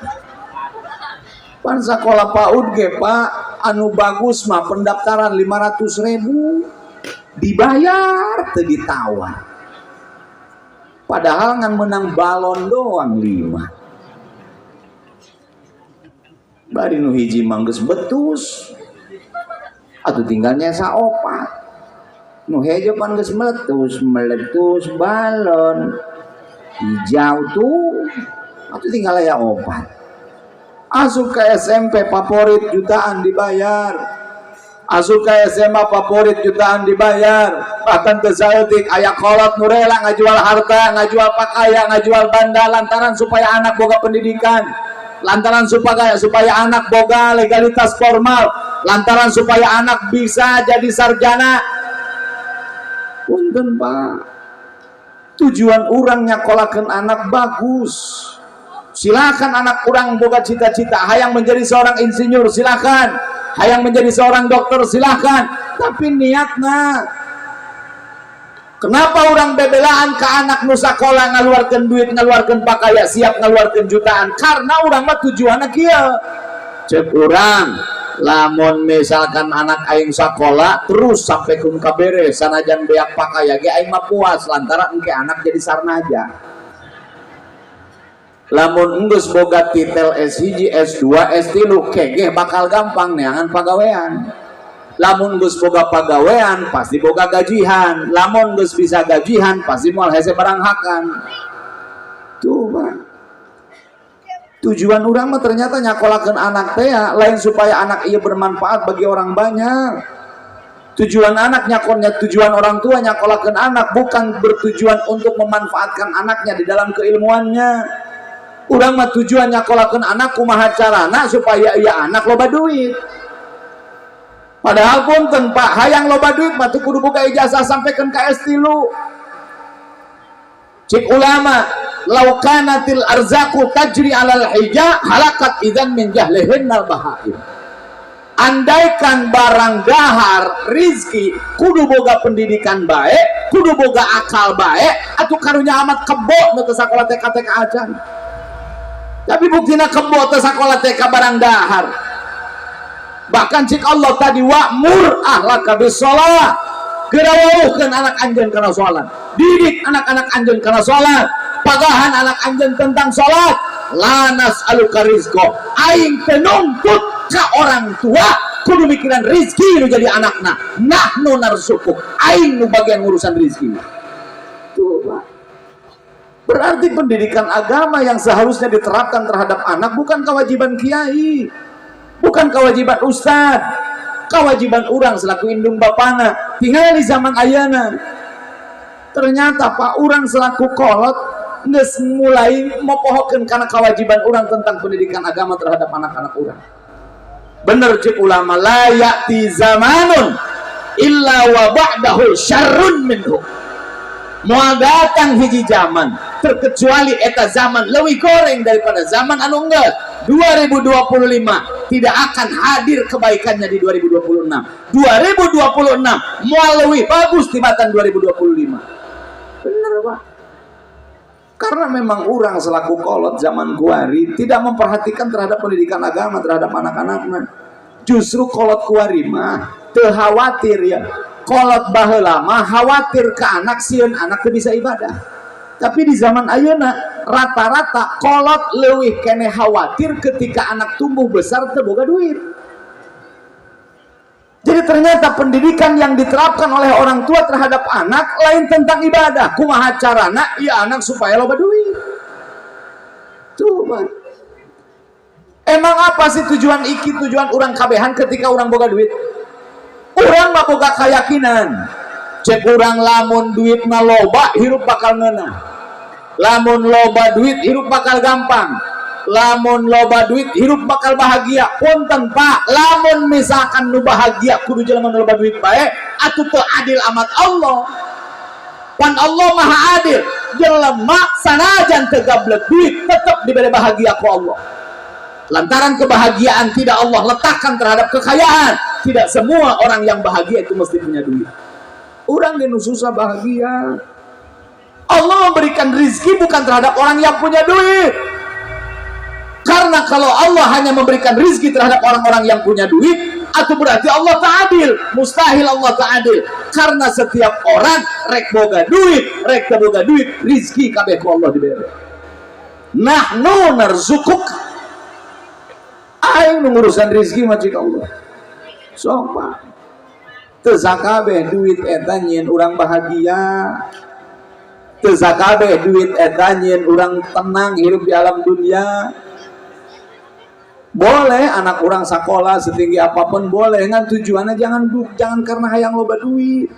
pan sekolah PAUD ge, Pak, anu bagus mah pendaftaran 500 ribu dibayar teu ditawar, padahal ngan menang balon doang lima. Bari nu hiji mangges betus atau tinggalnya saopat, nu hejo pan geus meletus meletus balon hijau tuh atau tinggal ya opat. Asup ke SMP favorit jutaan dibayar, asup ke SMA favorit jutaan dibayar. Bahkan teu saeutik aya kolot nu rela ngajual harta, ngajual pakaian, ngajual banda lantaran supaya anak boga pendidikan, lantaran supaya supaya anak boga legalitas formal, lantaran supaya anak bisa jadi sarjana. Punten, Pak, tujuan urang nyakolakeun anak bagus. Silakan anak urang boga cita-cita hayang menjadi seorang insinyur, silakan. Hayang menjadi seorang dokter, silakan. Tapi niatna kenapa urang bebelaan ke anak nu sakola, ngaluarkeun duit, ngaluarkeun pakaian, siap ngaluarkeun jutaan? Karena urang mah tujuanna kieu. Cek urang, lamun misalkan anak aing sakola terus sampai ku kaberes, sanajan beak pakaian ge aing mah puas, lantaran engke anak jadi sarnaja. Lamun enggeus boga titel S1, S2, S3 kegeh bakal gampang neangan pagawean. Lamun geus boga pagawean pasti boga gajihan, lamun geus bisa gajihan pasti moal hese baranghakan. Tuh, Pak. Tujuan urang mah ternyata nyakolakeun anak teh ya, lain supaya anak ieu bermanfaat bagi orang banyak. Tujuan anak nyakolnya, tujuan orang tua nyakolakeun anak bukan bertujuan untuk memanfaatkan anaknya di dalam keilmuannya. Urang mah tujuan nyakolakeun anak kumaha carana supaya ieu anak loba duit. Padahal punten, Pak, hayang loba duit mah teu kudu boga ijazah sampaikan ka S3. Cik ulama, "Lau kanatil arzaku tajri alal hija halakat idzan min jahlihinnal bahaim." Andaikan barang dahar rizki kudu boga pendidikan baik, kudu boga akal baik, atau karunya amat kebo nu teu sakola TK TK acan. Tapi buktina kebo teu sakola TK barang dahar. Bahkan cik Allah tadi, "Wa'mur ahlaka bis-shalah." Geura wawuhkeun anak anjeun kana salat. Didik anak-anak anjeun kana salat. Pagahan anak anjeun tentang salat. "La nas'aluka rizqa." Aing teu nuntut ka orang tua kudu mikiran rizki nu jadi anakna. "Nahnu narzuquk." Aing nu bagian ngurusan rizki. Tuh, Pak. Berarti pendidikan agama yang seharusnya diterapkan terhadap anak bukan kewajiban kiai, bukan kewajiban ustad, kewajiban orang selaku indung bapana. Tinggal di zaman ayana. Ternyata, Pak, orang selaku kolot geus mulai mopohokeun karena kewajiban orang tentang pendidikan agama terhadap anak-anak orang. Bener cek ulama, "La ya'ti zamanun illa wa ba'dahu syarrun minhu." Moal datang hiji zaman terkecuali eta zaman lebih goreng daripada zaman anu enggak. 2025 tidak akan hadir kebaikannya di 2026. 2026 moal leuwih bagus tibatan 2025. Bener, Pak, karena memang orang selaku kolot zaman kuari tidak memperhatikan terhadap pendidikan agama terhadap anak-anaknya. Justru kolot kuari mah teu khawatir ya. Kolot baheula mah khawatir ke anak, sieun anak teu bisa ibadah. Tapi di zaman ayeuna rata-rata kolot leuwih keneh khawatir ketika anak tumbuh besar teu boga duit. Jadi ternyata pendidikan yang diterapkan oleh orang tua terhadap anak lain tentang ibadah. Kumaha carana ya anak supaya loba duit. Tuh, Pak. Emang apa sih tujuan iki, tujuan orang kabehan ketika orang boga duit? Urang mah boga keyakinan. Cek urang, lamun duit loba hirup bakal ngeunah. Lamun loba duit hirup bakal gampang. Lamun loba duit hirup bakal bahagia. Punten, Pak, lamun misalkan nu bahagia kudu jelema nu loba duit bae, atuh teu adil amat Allah. Pan Allah Maha Adil. Jelema sanajan teu gablek duit tetep diberi bahagia ku Allah. Lantaran kebahagiaan tidak Allah letakkan terhadap kekayaan. Tidak semua orang yang bahagia itu mesti punya duit. Orang yang susah bahagia. Allah memberikan rizki bukan terhadap orang yang punya duit. Karena kalau Allah hanya memberikan rizki terhadap orang-orang yang punya duit, atau berarti Allah tak adil. Mustahil Allah tak adil. Karena setiap orang rek boga duit, rek teu boga duit, rizki kabeh ku Allah diberi. "Nahnu narzuquk." Aing ngurusan rizki mah cik Allah. Sok, Pak. Teu sakabeh duit eta nyieun urang bahagia. Teu sakabeh duit eta nyieun urang tenang hidup di alam dunia. Boleh anak orang sekolah setinggi apapun boleh, ngan tujuannya jangan jangan karena hayang loba duit.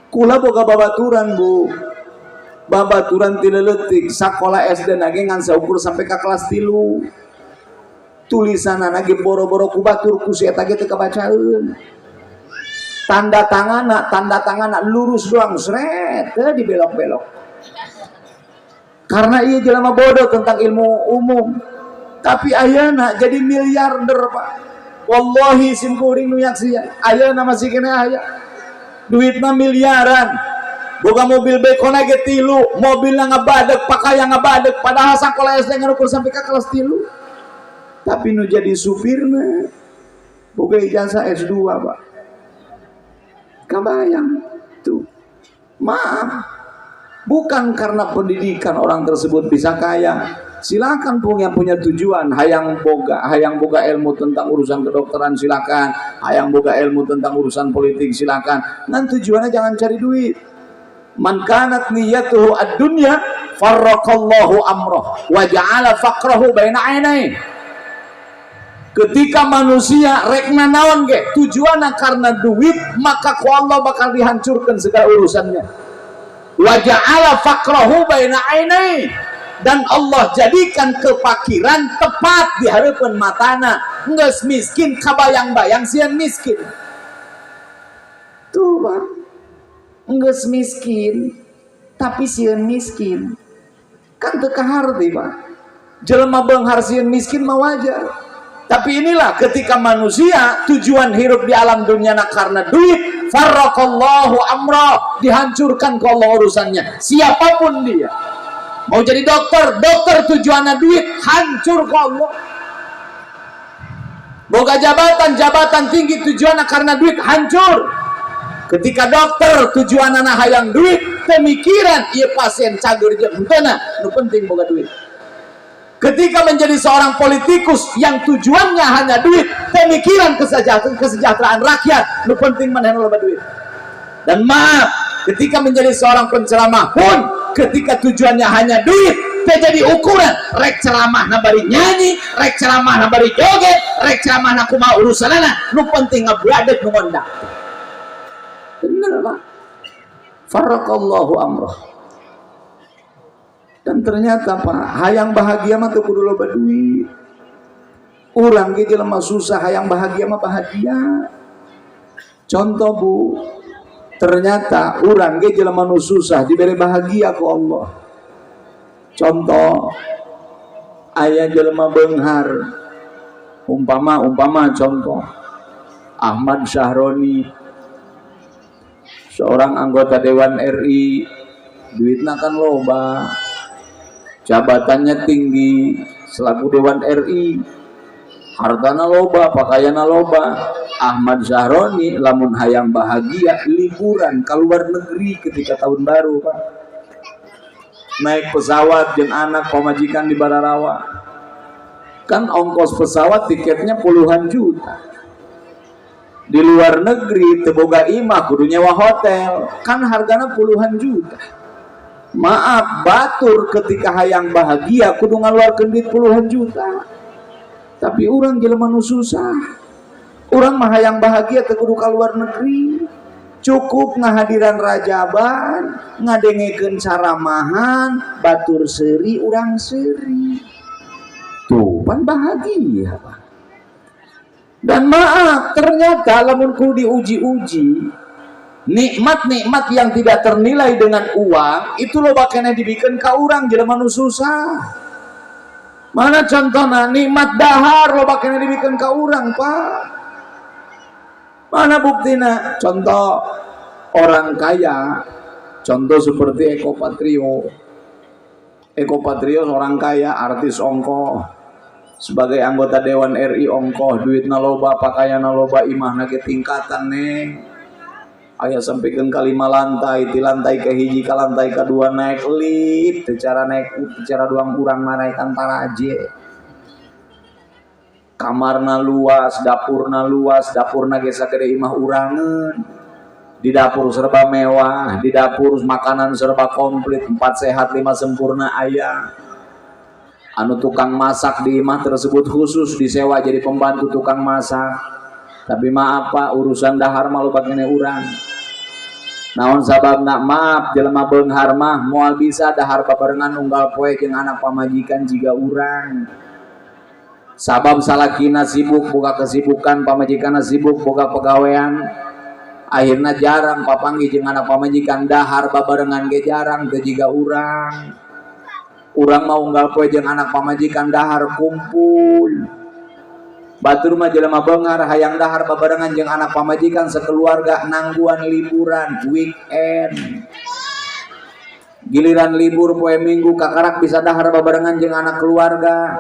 Kula boga babaturan, Bu. Babaturan ti leutik sakola SD nage ngan saukur sampai ke kelas 3. Tulisan ge boro-boro ku batur, ku si eta ge teu kabacaeun. Tanda tangan lurus doang, sret, teu dibelok-belok. Karena ieu jelema bodoh tentang ilmu umum. Tapi ayeuna jadi miliarder, Pak. Wallahi sim kuring nu nyaksian. Ayeuna masih keneh aya. Duitna miliaran. Boga mobil bekona ge tilu, mobilna ngabadek, pakaian ngabadek, padahal sakola SD ngan ukur sampai ke kelas 3. Tapi nu jadi supirna boga ijazah S2, Pak. Kabayang tuh. Maaf. Bukan karena pendidikan orang tersebut bisa kaya. Silakan pun yang punya tujuan hayang boga ilmu tentang urusan kedokteran silakan, hayang boga ilmu tentang urusan politik silakan. Nan tujuannya jangan cari duit. Man kanat niyatuhu ad-dunya farraqallahu amroh wa ja'ala faqrahu baina ainai. Ketika manusia rek nanaon ge tujuannya karena duit, maka ku Allah bakal dihancurkan segala urusannya. Wa ja'ala faqrahu baina ainai, dan Allah jadikan kefakiran tepat di hadapan matana. Geus miskin kabayang-bayang sieun miskin tuh, Pak. Geus miskin tapi sieun miskin, kan teu kaharti, Pak. Jelema beunghar sieun miskin mah wajar. Tapi inilah ketika manusia tujuan hidup di alam dunia karena duit, farraqallahu amra, dihancurkan ke Allah urusannya. Siapapun dia. Mau jadi dokter, dokter tujuannya duit, hancur ke Allah. Boga jabatan, jabatan tinggi tujuannya karena duit, hancur. Ketika dokter tujuanana hayang duit, pemikiran ieu pasien cager jeung henteu, nu penting boga duit. Ketika menjadi seorang politikus yang tujuannya hanya duit, pemikiran kesejahteraan rakyat, nu penting manehna loba duit. Dan maaf, ketika menjadi seorang penceramah pun, ketika tujuannya hanya duit, jadi ukuran rek ceramah na bari nyanyi, rek ceramah na bari joget, rek ceramah na kumaha urusanana, nu penting ngabladek nu ngondang. Bener, Pak. Farraqallahu amroh. Dan ternyata, Pak, hayang bahagia mah teu kudu loba duit. Urang ge jelema susah hayang bahagia mah bahagia. Contoh, Bu, ternyata urang ge jelema nu susah diberi bahagia ku Allah. Contoh, aya jelema beunghar. Umpama umpama contoh Ahmad Sahroni, seorang anggota Dewan RI, duitnya kan loba, jabatannya tinggi selaku Dewan RI, hartana loba, pakaianna loba. Ahmad Sahroni lamun hayang bahagia liburan ke luar negeri ketika tahun baru, Pak, naik pesawat jeung anak pamajikan di Bararawa. Kan ongkos pesawat tiketnya puluhan juta. Di luar negeri teu boga imah, kudu nyewa hotel, kan harganya puluhan juta. Maaf, batur ketika hayang bahagia kudu ngaluarkeun duit puluhan juta. Tapi urang jelema nu susah, urang mah hayang bahagia teu kudu ka luar negeri, cukup ngahadiran rajaban, ngadengekeun caramahan, batur seuri, urang seuri, tuh pan bahagia, Pak. Dan maaf, ternyata lamun kudu diuji-uji, nikmat-nikmat yang tidak ternilai dengan uang itu loba keneh dibikin ka urang jelema nu susah. Mana contohnya? Nikmat dahar loba keneh dibikin ka urang, Pak. Mana buktina? Contoh orang kaya, contoh seperti Eko Patrio. Eko Patrio orang kaya, artis ongkoh, sebagai anggota Dewan RI ongkoh, duit loba, pakaian loba, imah ge tingkatan, Neng. Aya sampai ke lima lantai, di lantai ke hiji ke lantai kedua naik lift, cara naik cara duang urang naikkan taraje. Kamarna luas, dapurna luas, dapurna ge sagede imah urangeun. Di dapur serba mewah, di dapur makanan serba komplit, empat sehat lima sempurna aya. Anu tukang masak di imah tersebut khusus disewa jadi pembantu tukang masak. Tapi maaf, Pak, urusan dahar mah loba keneh urang. Naon sababna? Maaf, jelema beunghar mah moal bisa dahar babarengan unggal poe jeung anak pamajikan jiga urang. Sabab salakina sibuk boga kesibukan, pamajikanna sibuk boga pegawean, akhirnya jarang papanggih jeung anak pamajikan, dahar babarengan ge jarang, teu jiga urang. Urang mau unggal poe jeung anak pamajikan dahar kumpul. Batur mah jelema beunghar hayang dahar babarengan jeung anak pamajikan sekeluarga nangguan liburan weekend. Giliran libur poe Minggu kakarak bisa dahar babarengan jeung anak keluarga.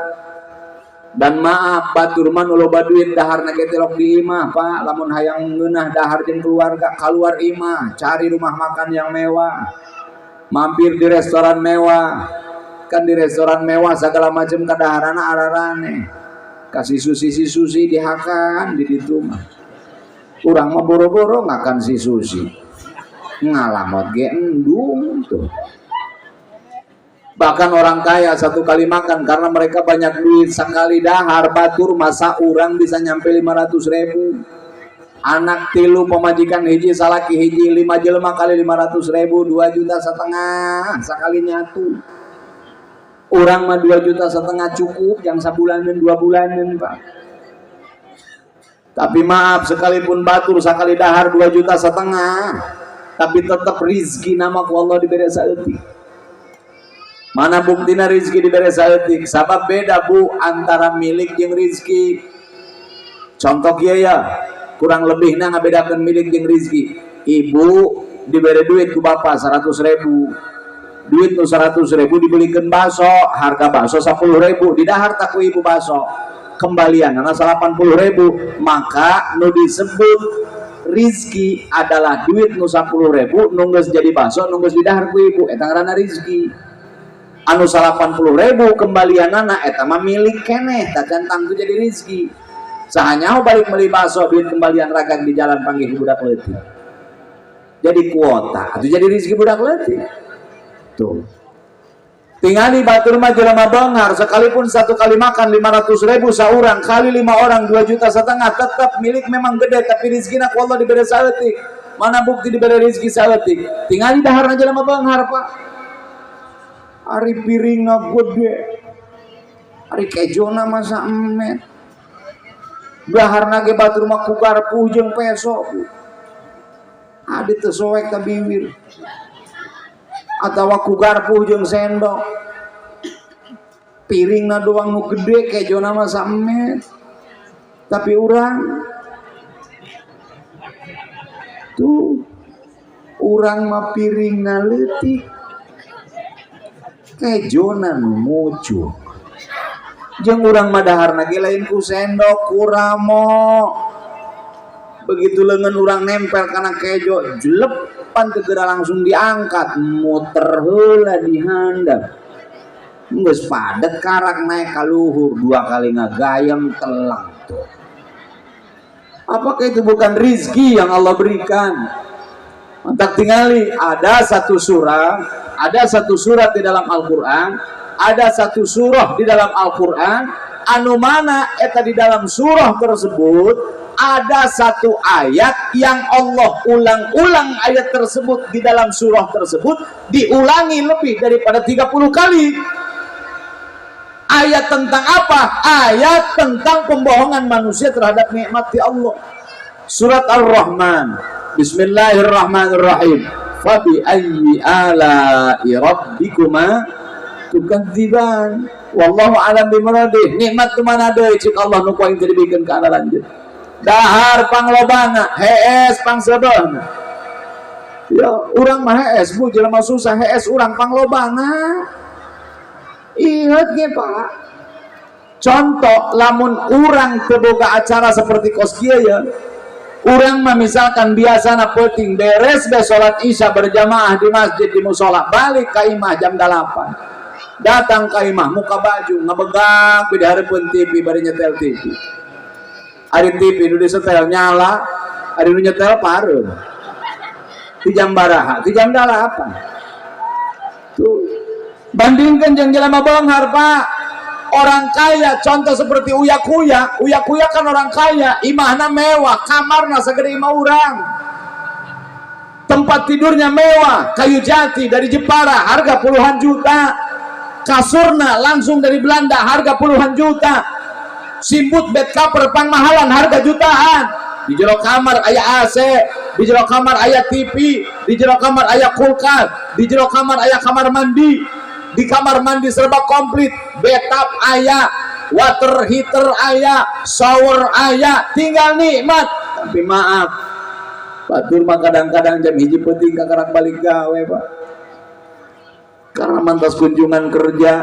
Dan maaf, batur mah nu loba duit daharna ge tilok di imah, Pak. Lamun hayang ngeunah dahar jeung keluarga, keluar imah, cari rumah makan yang mewah. Mampir di restoran mewah, kan di restoran mewah segala macam kadaharana ararane. Kasih sushi, si sushi dihakan di ditu mah. Urang mah boro-boro ngakan si sushi, ngalamot ge embung tuh. Bahkan orang kaya satu kali makan, karena mereka banyak duit, sekali dahar batur masa urang bisa nyampe 500 ribu. Anak tilu, pemajikan hiji, salaki hiji, lima jelema kali 500 ribu, 2,5 juta sekali nyatu. Urang mah 2,5 juta cukup yang sabulanan 2 bulanan, Pak. Tapi maaf, sekalipun batur sekali dahar 2,5 juta, tapi tetap rizki nama ku Allah diberi saeutik. Mana buktina rizki diberi saeutik? Sabab beda, Bu, antara milik jeung rizki. Contoh kieu ya, kurang lebihna ngabedakeun milik jeung rizki. Ibu diberi duit ku bapak 100 ribu. Duit nu 100 ribu dibelikan bakso, harga bakso 10 ribu, didahar tah ku ibu bakso. Kembalian anak 80 ribu, maka nu disebut rizki adalah duit nu 10 ribu nu geus jadi bakso, nu geus didahar ku ibu, eta ngaranna rizki. Anu 80 ribu kembalian anak eta mah milik keneh, tacan tangtu jadi rizki. Sahanya balik beli bakso, duit kembalian ragang di jalan panggil budak leutik, jadi kuota atau jadi rizki budak leutik. Tuh, tinggali batur mah jelema beunghar, sekalipun satu kali makan 500 ribu seorang kali lima orang 2,5 juta, tetap milik memang gede, tapi rizkina ku Allah diberi saeutik. Mana bukti diberi rizki saeutik? Tinggali daharna jelema beunghar, Pak. Ari piringna gede, ari kejona masa emet. Daharna ge batur mah ku garpu jeung peso. Adi teu soek ka biwir, atawa ku garpu jeung sendok. Piringna doang nu gede, kejona mah saemet. Tapi urang tuh, urang mah piringna leutik, kejona nu muncul. Jeung urang mah daharna ge lain ku sendok, ku ramo. Begitu lengan urang nempel kana kejo, jelep pan segera langsung diangkat, muter heula di handap, geus padet karak naik ka luhur, dua kali ngagayam telang tuh. Apakah itu bukan rizki yang Allah berikan? Mantap, tingali ada satu surah, ada satu surat di dalam Al-Quran, ada satu surah di dalam Al-Quran, anu mana eta di dalam surah tersebut ada satu ayat yang Allah ulang-ulang. Ayat tersebut di dalam surah tersebut diulangi lebih daripada 30 kali. Ayat tentang apa? Ayat tentang pembohongan manusia terhadap nikmat di Allah. Surat Ar-Rahman. Bismillahirrahmanirrahim. Fabi ayyi ala'i rabbikuma tukadziban. Wallahu alam bimuradih. Nikmat mana deui cik Allah nu ku aing teu dibikeun ka lanjut. Dahar panglobana, hees pangsebeuna. Ya, urang mah hees, Bu, jelema susah hees urang panglobana. Ingat ge, Pak. Contoh, lamun urang teu boga acara seperti kos kieu ya. Urang mah misalkan biasana peuting beres be salat Isya berjamaah di masjid, di musola, balik ka imah jam 8. Datang ka imah, muka baju, ngebegak di hareupeun TV bari nyetel TV. Ari TV nu disetel nyala, ari nu nyetel pareum. Di jam baraha? Di jam 8. Tuh. Bandingkan jeung jelema beunghar, Pak. Orang kaya, contoh seperti Uya Kuya. Uya Kuya kan orang kaya, imahna mewah, kamarna segede imah urang. Tempat tidurnya mewah, kayu jati dari Jepara, harga puluhan juta. Kasurna langsung dari Belanda, harga puluhan juta. Simbut, bed cover pangmahalan, harga jutaan. Di jero kamar aya AC, di jero kamar aya TV, di jero kamar aya kulkas, di jero kamar aya kamar mandi. Di kamar mandi serba komplit, bathtub aya, water heater aya, shower aya, tinggal nikmat. Tapi maaf, batur mah kadang-kadang jam 1 peuting kakarak balik gawe, Pak, karena mantas kunjungan kerja,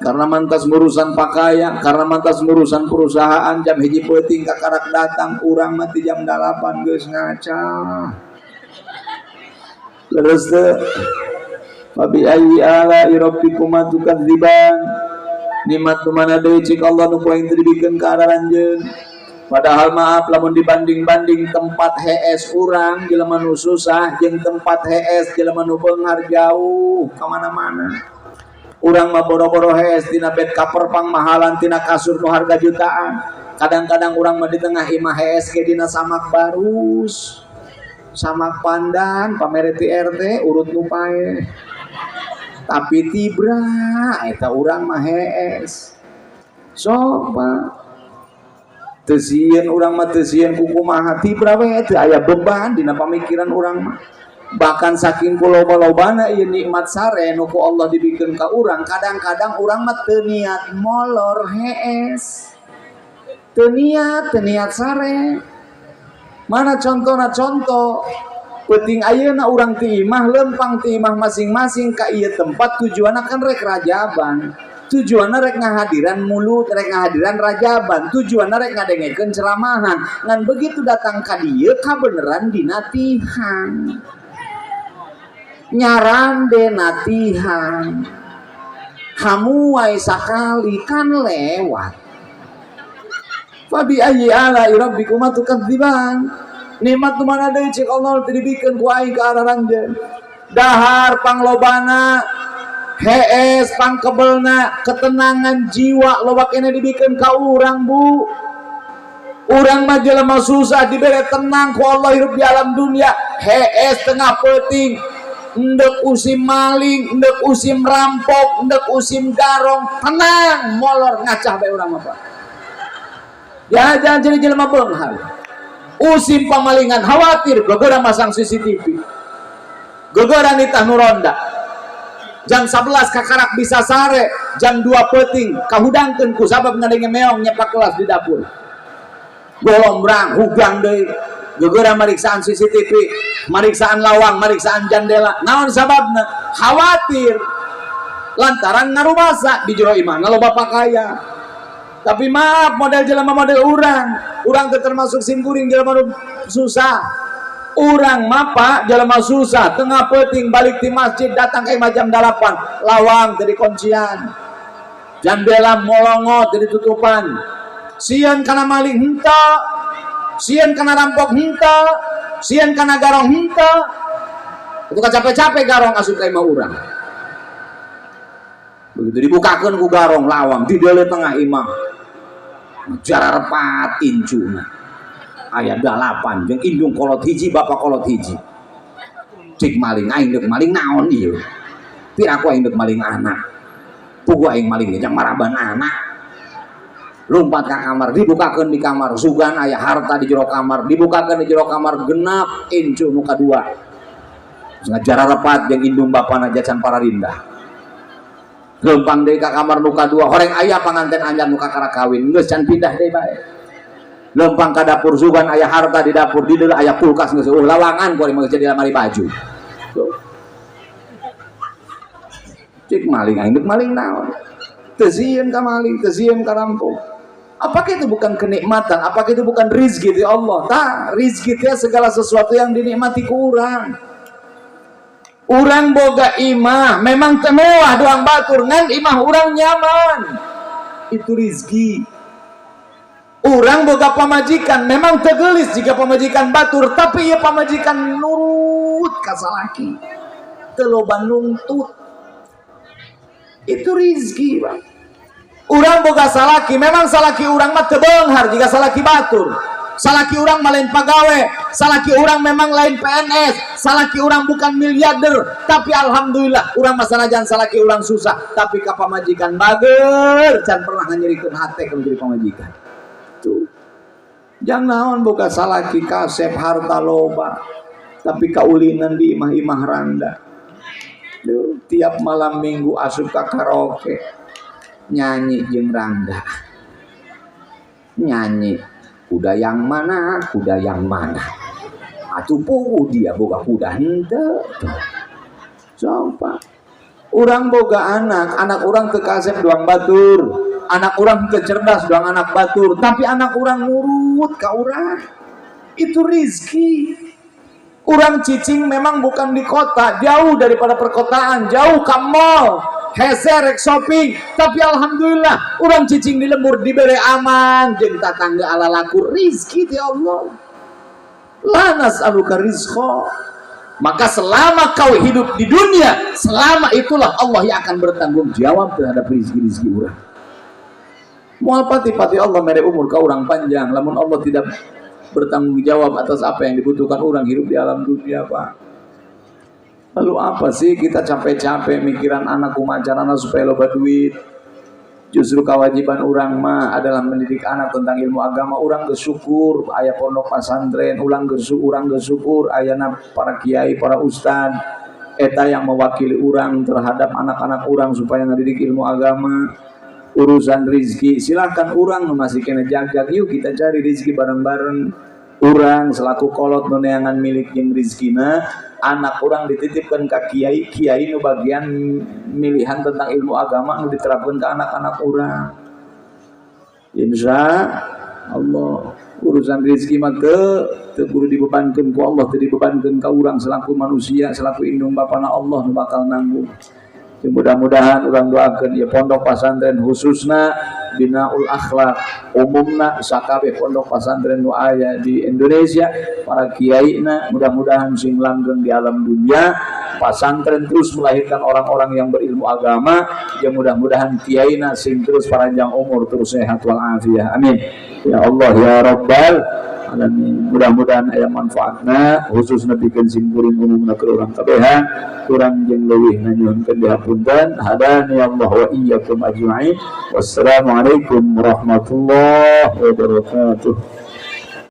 karena mantas ngurusan pakaian, karena mantas ngurusan perusahaan. Jam 1 peuting kakarak datang. Urang mati jam 8 geus ngaca. Terus teu Fabi ayyi ala'i rabbikuma tukadziban. Nikmat nu mana deui cik Allah nu ku aing teu dibikeun ka aranjeun. Padahal maaf, lamun dibanding-banding tempat hees urang jelema nu susah jeung tempat hees jelema nu beunghar jauh ka mana-mana. Urang mah boro-boro hees tina bed cover pangmahalan, tina kasur nu harga jutaan. Kadang-kadang urang mah di tengah imah hees ge dina samak barus. Samak pandan pamere ti RT, urut nu paeh. Tapi tibra eta urang mah hees. Sok, Pak. Teu sieun urang mah, teu sieun kukumaha, tibra we, teu aya beban dina pamikiran urang mah. Bahkan saking ku loba-lobana ieu nikmat sare nu ku Allah dibikeun ka urang, kadang-kadang urang mah teu niat molor hees. Teu niat, teu niat sare. Mana contona? Contoh peuting ayeuna urang ti imah, lempang ti imah masing-masing ka ieu tempat, tujuanna kan rek rajaban. Tujuanna rek ngahadiran mulut, rek ngahadiran rajaban, tujuanna rek ngadengekeun ceramahan. Ngan begitu datang ka dieu kabeneran dina tihang. Nyarande natihang. Hamuai sakali kan lewat. Fabi ayyi ala'i rabbikuma tukadziban. Nikmat nu mana deui cik Allah teu dibikeun ku aing ka aranjeun. Dahar panglobana, hees pangkebelna, ketenangan jiwa loba keneh dibikeun ka urang, Bu. Urang mah jelema susah dibere tenang ku Allah hirup di alam dunia. Hees tengah peuting, endek usim maling, endek usim rampok, endek usim garong, tenang molor ngacah bae urang mah, Pak. Ya jangan jadi jelema beunghar. Usim pamalingan khawatir, gogora masang CCTV. Gogora nitah nu ronda. Jam 11 kakarak bisa sare, jam 2 peuting kahudangkeun ku sabab ngadenge meong nyepak kelas di dapur. Golombrang, hugang deui. Gogora mariksaan CCTV, mariksaan lawang, mariksaan jandela. Naon sababna? Khawatir. Lantaran ngarumasa di jero imah loba pakaya. Tapi maaf, model jelema model urang, urang teu termasuk simkuring jelema nu susah. Urang mah, Pak, jelema susah, tengah peuting balik di masjid datang ke imah jam 8, lawang jadi kuncian. Jandela molongot jadi tutupan. Sieun kana maling henteu, sieun kana rampok henteu, sieun kana garong henteu. Itu kan capek-capek garong asup ka imah urang. Begitu dibukakeun ku garong lawang di dalam tengah imah. Jararepat incuna. Aya dalapan jeung indung kolot hiji, bapak kolot hiji. Cik maling, aing deuk maling naon ieu? Piraku aing deuk maling anak. Puguh aing maling jang maraban anak. Lompat ke kamar, dibukakeun di kamar, sugan aya harta di jero kamar, dibukakeun di jero kamar genap incu nu kadua. Ngajararepat jeung indung bapana jacan pararindah. Lempang deui ka kamar nu kadua, horeng aya panganten anyar nu kakara kawin, geus can pindah deui bae. Lempang ka dapur, sugan aya harta di dapur, di dieu aya kulkas, geus lawangan ku mah jadi lemari baju. Tuh. Cik maling, aing deuk maling naon? Teu sieun ka maling, teu sieun ka rampok. Apakah itu bukan kenikmatan? Apakah itu bukan rizki dari Allah? Tak, rizki itu segala sesuatu yang dinikmati ku urang. Urang boga imah, memang teu mewah doang batur, ngan imah urang nyaman. Itu rizki. Urang boga pamajikan, memang teu geulis jika pamajikan batur, tapi ya pamajikan nurut ka salaki. Teu loba nuntut. Itu rizki, Bang. Urang boga salaki, memang salaki urang mah teu beunghar jika salaki batur. Salaki urang mah lain pagawe, salaki urang memang lain PNS, salaki urang bukan miliarder, tapi alhamdulillah urang mah sanajan salaki urang susah, tapi ka pamajikan bager, can pernah nganyerikeun hate kalau jadi pamajikan. Tuh. Jangan naon boga salaki kasep harta loba, tapi kaulinan di imah-imah randa. Duh, tiap malam minggu asup ka karaoke, nyanyi jeung randa. Nyanyi kuda yang mana, kuda yang mana. Atuh puguh dia boga kuda henteu. Sumpah. Urang boga anak, anak urang teu kasep doang batur. Anak urang teu cerdas doang anak batur, tapi anak urang nurut ka urang. Itu rizki. Urang cicing memang bukan di kota, jauh daripada perkotaan, jauh ke mall, hese rek shopping, tapi alhamdulillah urang cicing di lembur diberi aman jeung tatangga ala laku rizki ti Allah. La nas'aluka rizqa. Maka selama kau hidup di dunia, selama itulah Allah yang akan bertanggung jawab terhadap rizki-rizki urang. Moal pati-pati Allah mere umur ka urang panjang, lamun Allah tidak bertanggung jawab atas apa yang dibutuhkan orang hidup di alam dunia, Pak. Lalu apa sih kita capek-capek mikiran anak kumaha anak supaya loba duit? Justru kewajiban urang mah adalah mendidik anak tentang ilmu agama. Urang bersyukur aya pondok pesantren, urang bersyukur ayana para kiai, para ustad eta yang mewakili urang terhadap anak-anak urang supaya ngedidik ilmu agama. Urusan rizki silakan urang masih kena jaga, yuk kita cari rizki bareng-bareng. Urang selaku kolot nu neangan milik jeung rizkina, anak urang dititipkan ke kiai, kiai nu bagian milihan tentang ilmu agama nu diterapkan ke anak-anak urang. Insya Allah urusan rizki mah teu kudu dibebankeun ku Allah, teu dibebankeun ka urang selaku manusia, selaku indung bapana. Allah nu bakal nanggung. Ya, mudah-mudahan urang doakan ya pondok pesantren khususna Binaul Akhlak, umumna sakabeh pondok pesantren nu aya di Indonesia, para kiai na mudah-mudahan sing langgeng di alam dunia, pesantren terus melahirkan orang-orang yang berilmu agama ya, mudah-mudahan kiai na sing terus panjang umur, terus sehat walafiat, amin ya Allah ya Rabbal alamin. Mudah-mudahan aya manfaatna khusus nepikeun simkuring, umumna ke urang kabehan. Kurang jeung leuwih nyuhunkeun dihapunten. Hadani Allah wa iyyakum ajma'in. Wassalamualaikum warahmatullahi wabarakatuh.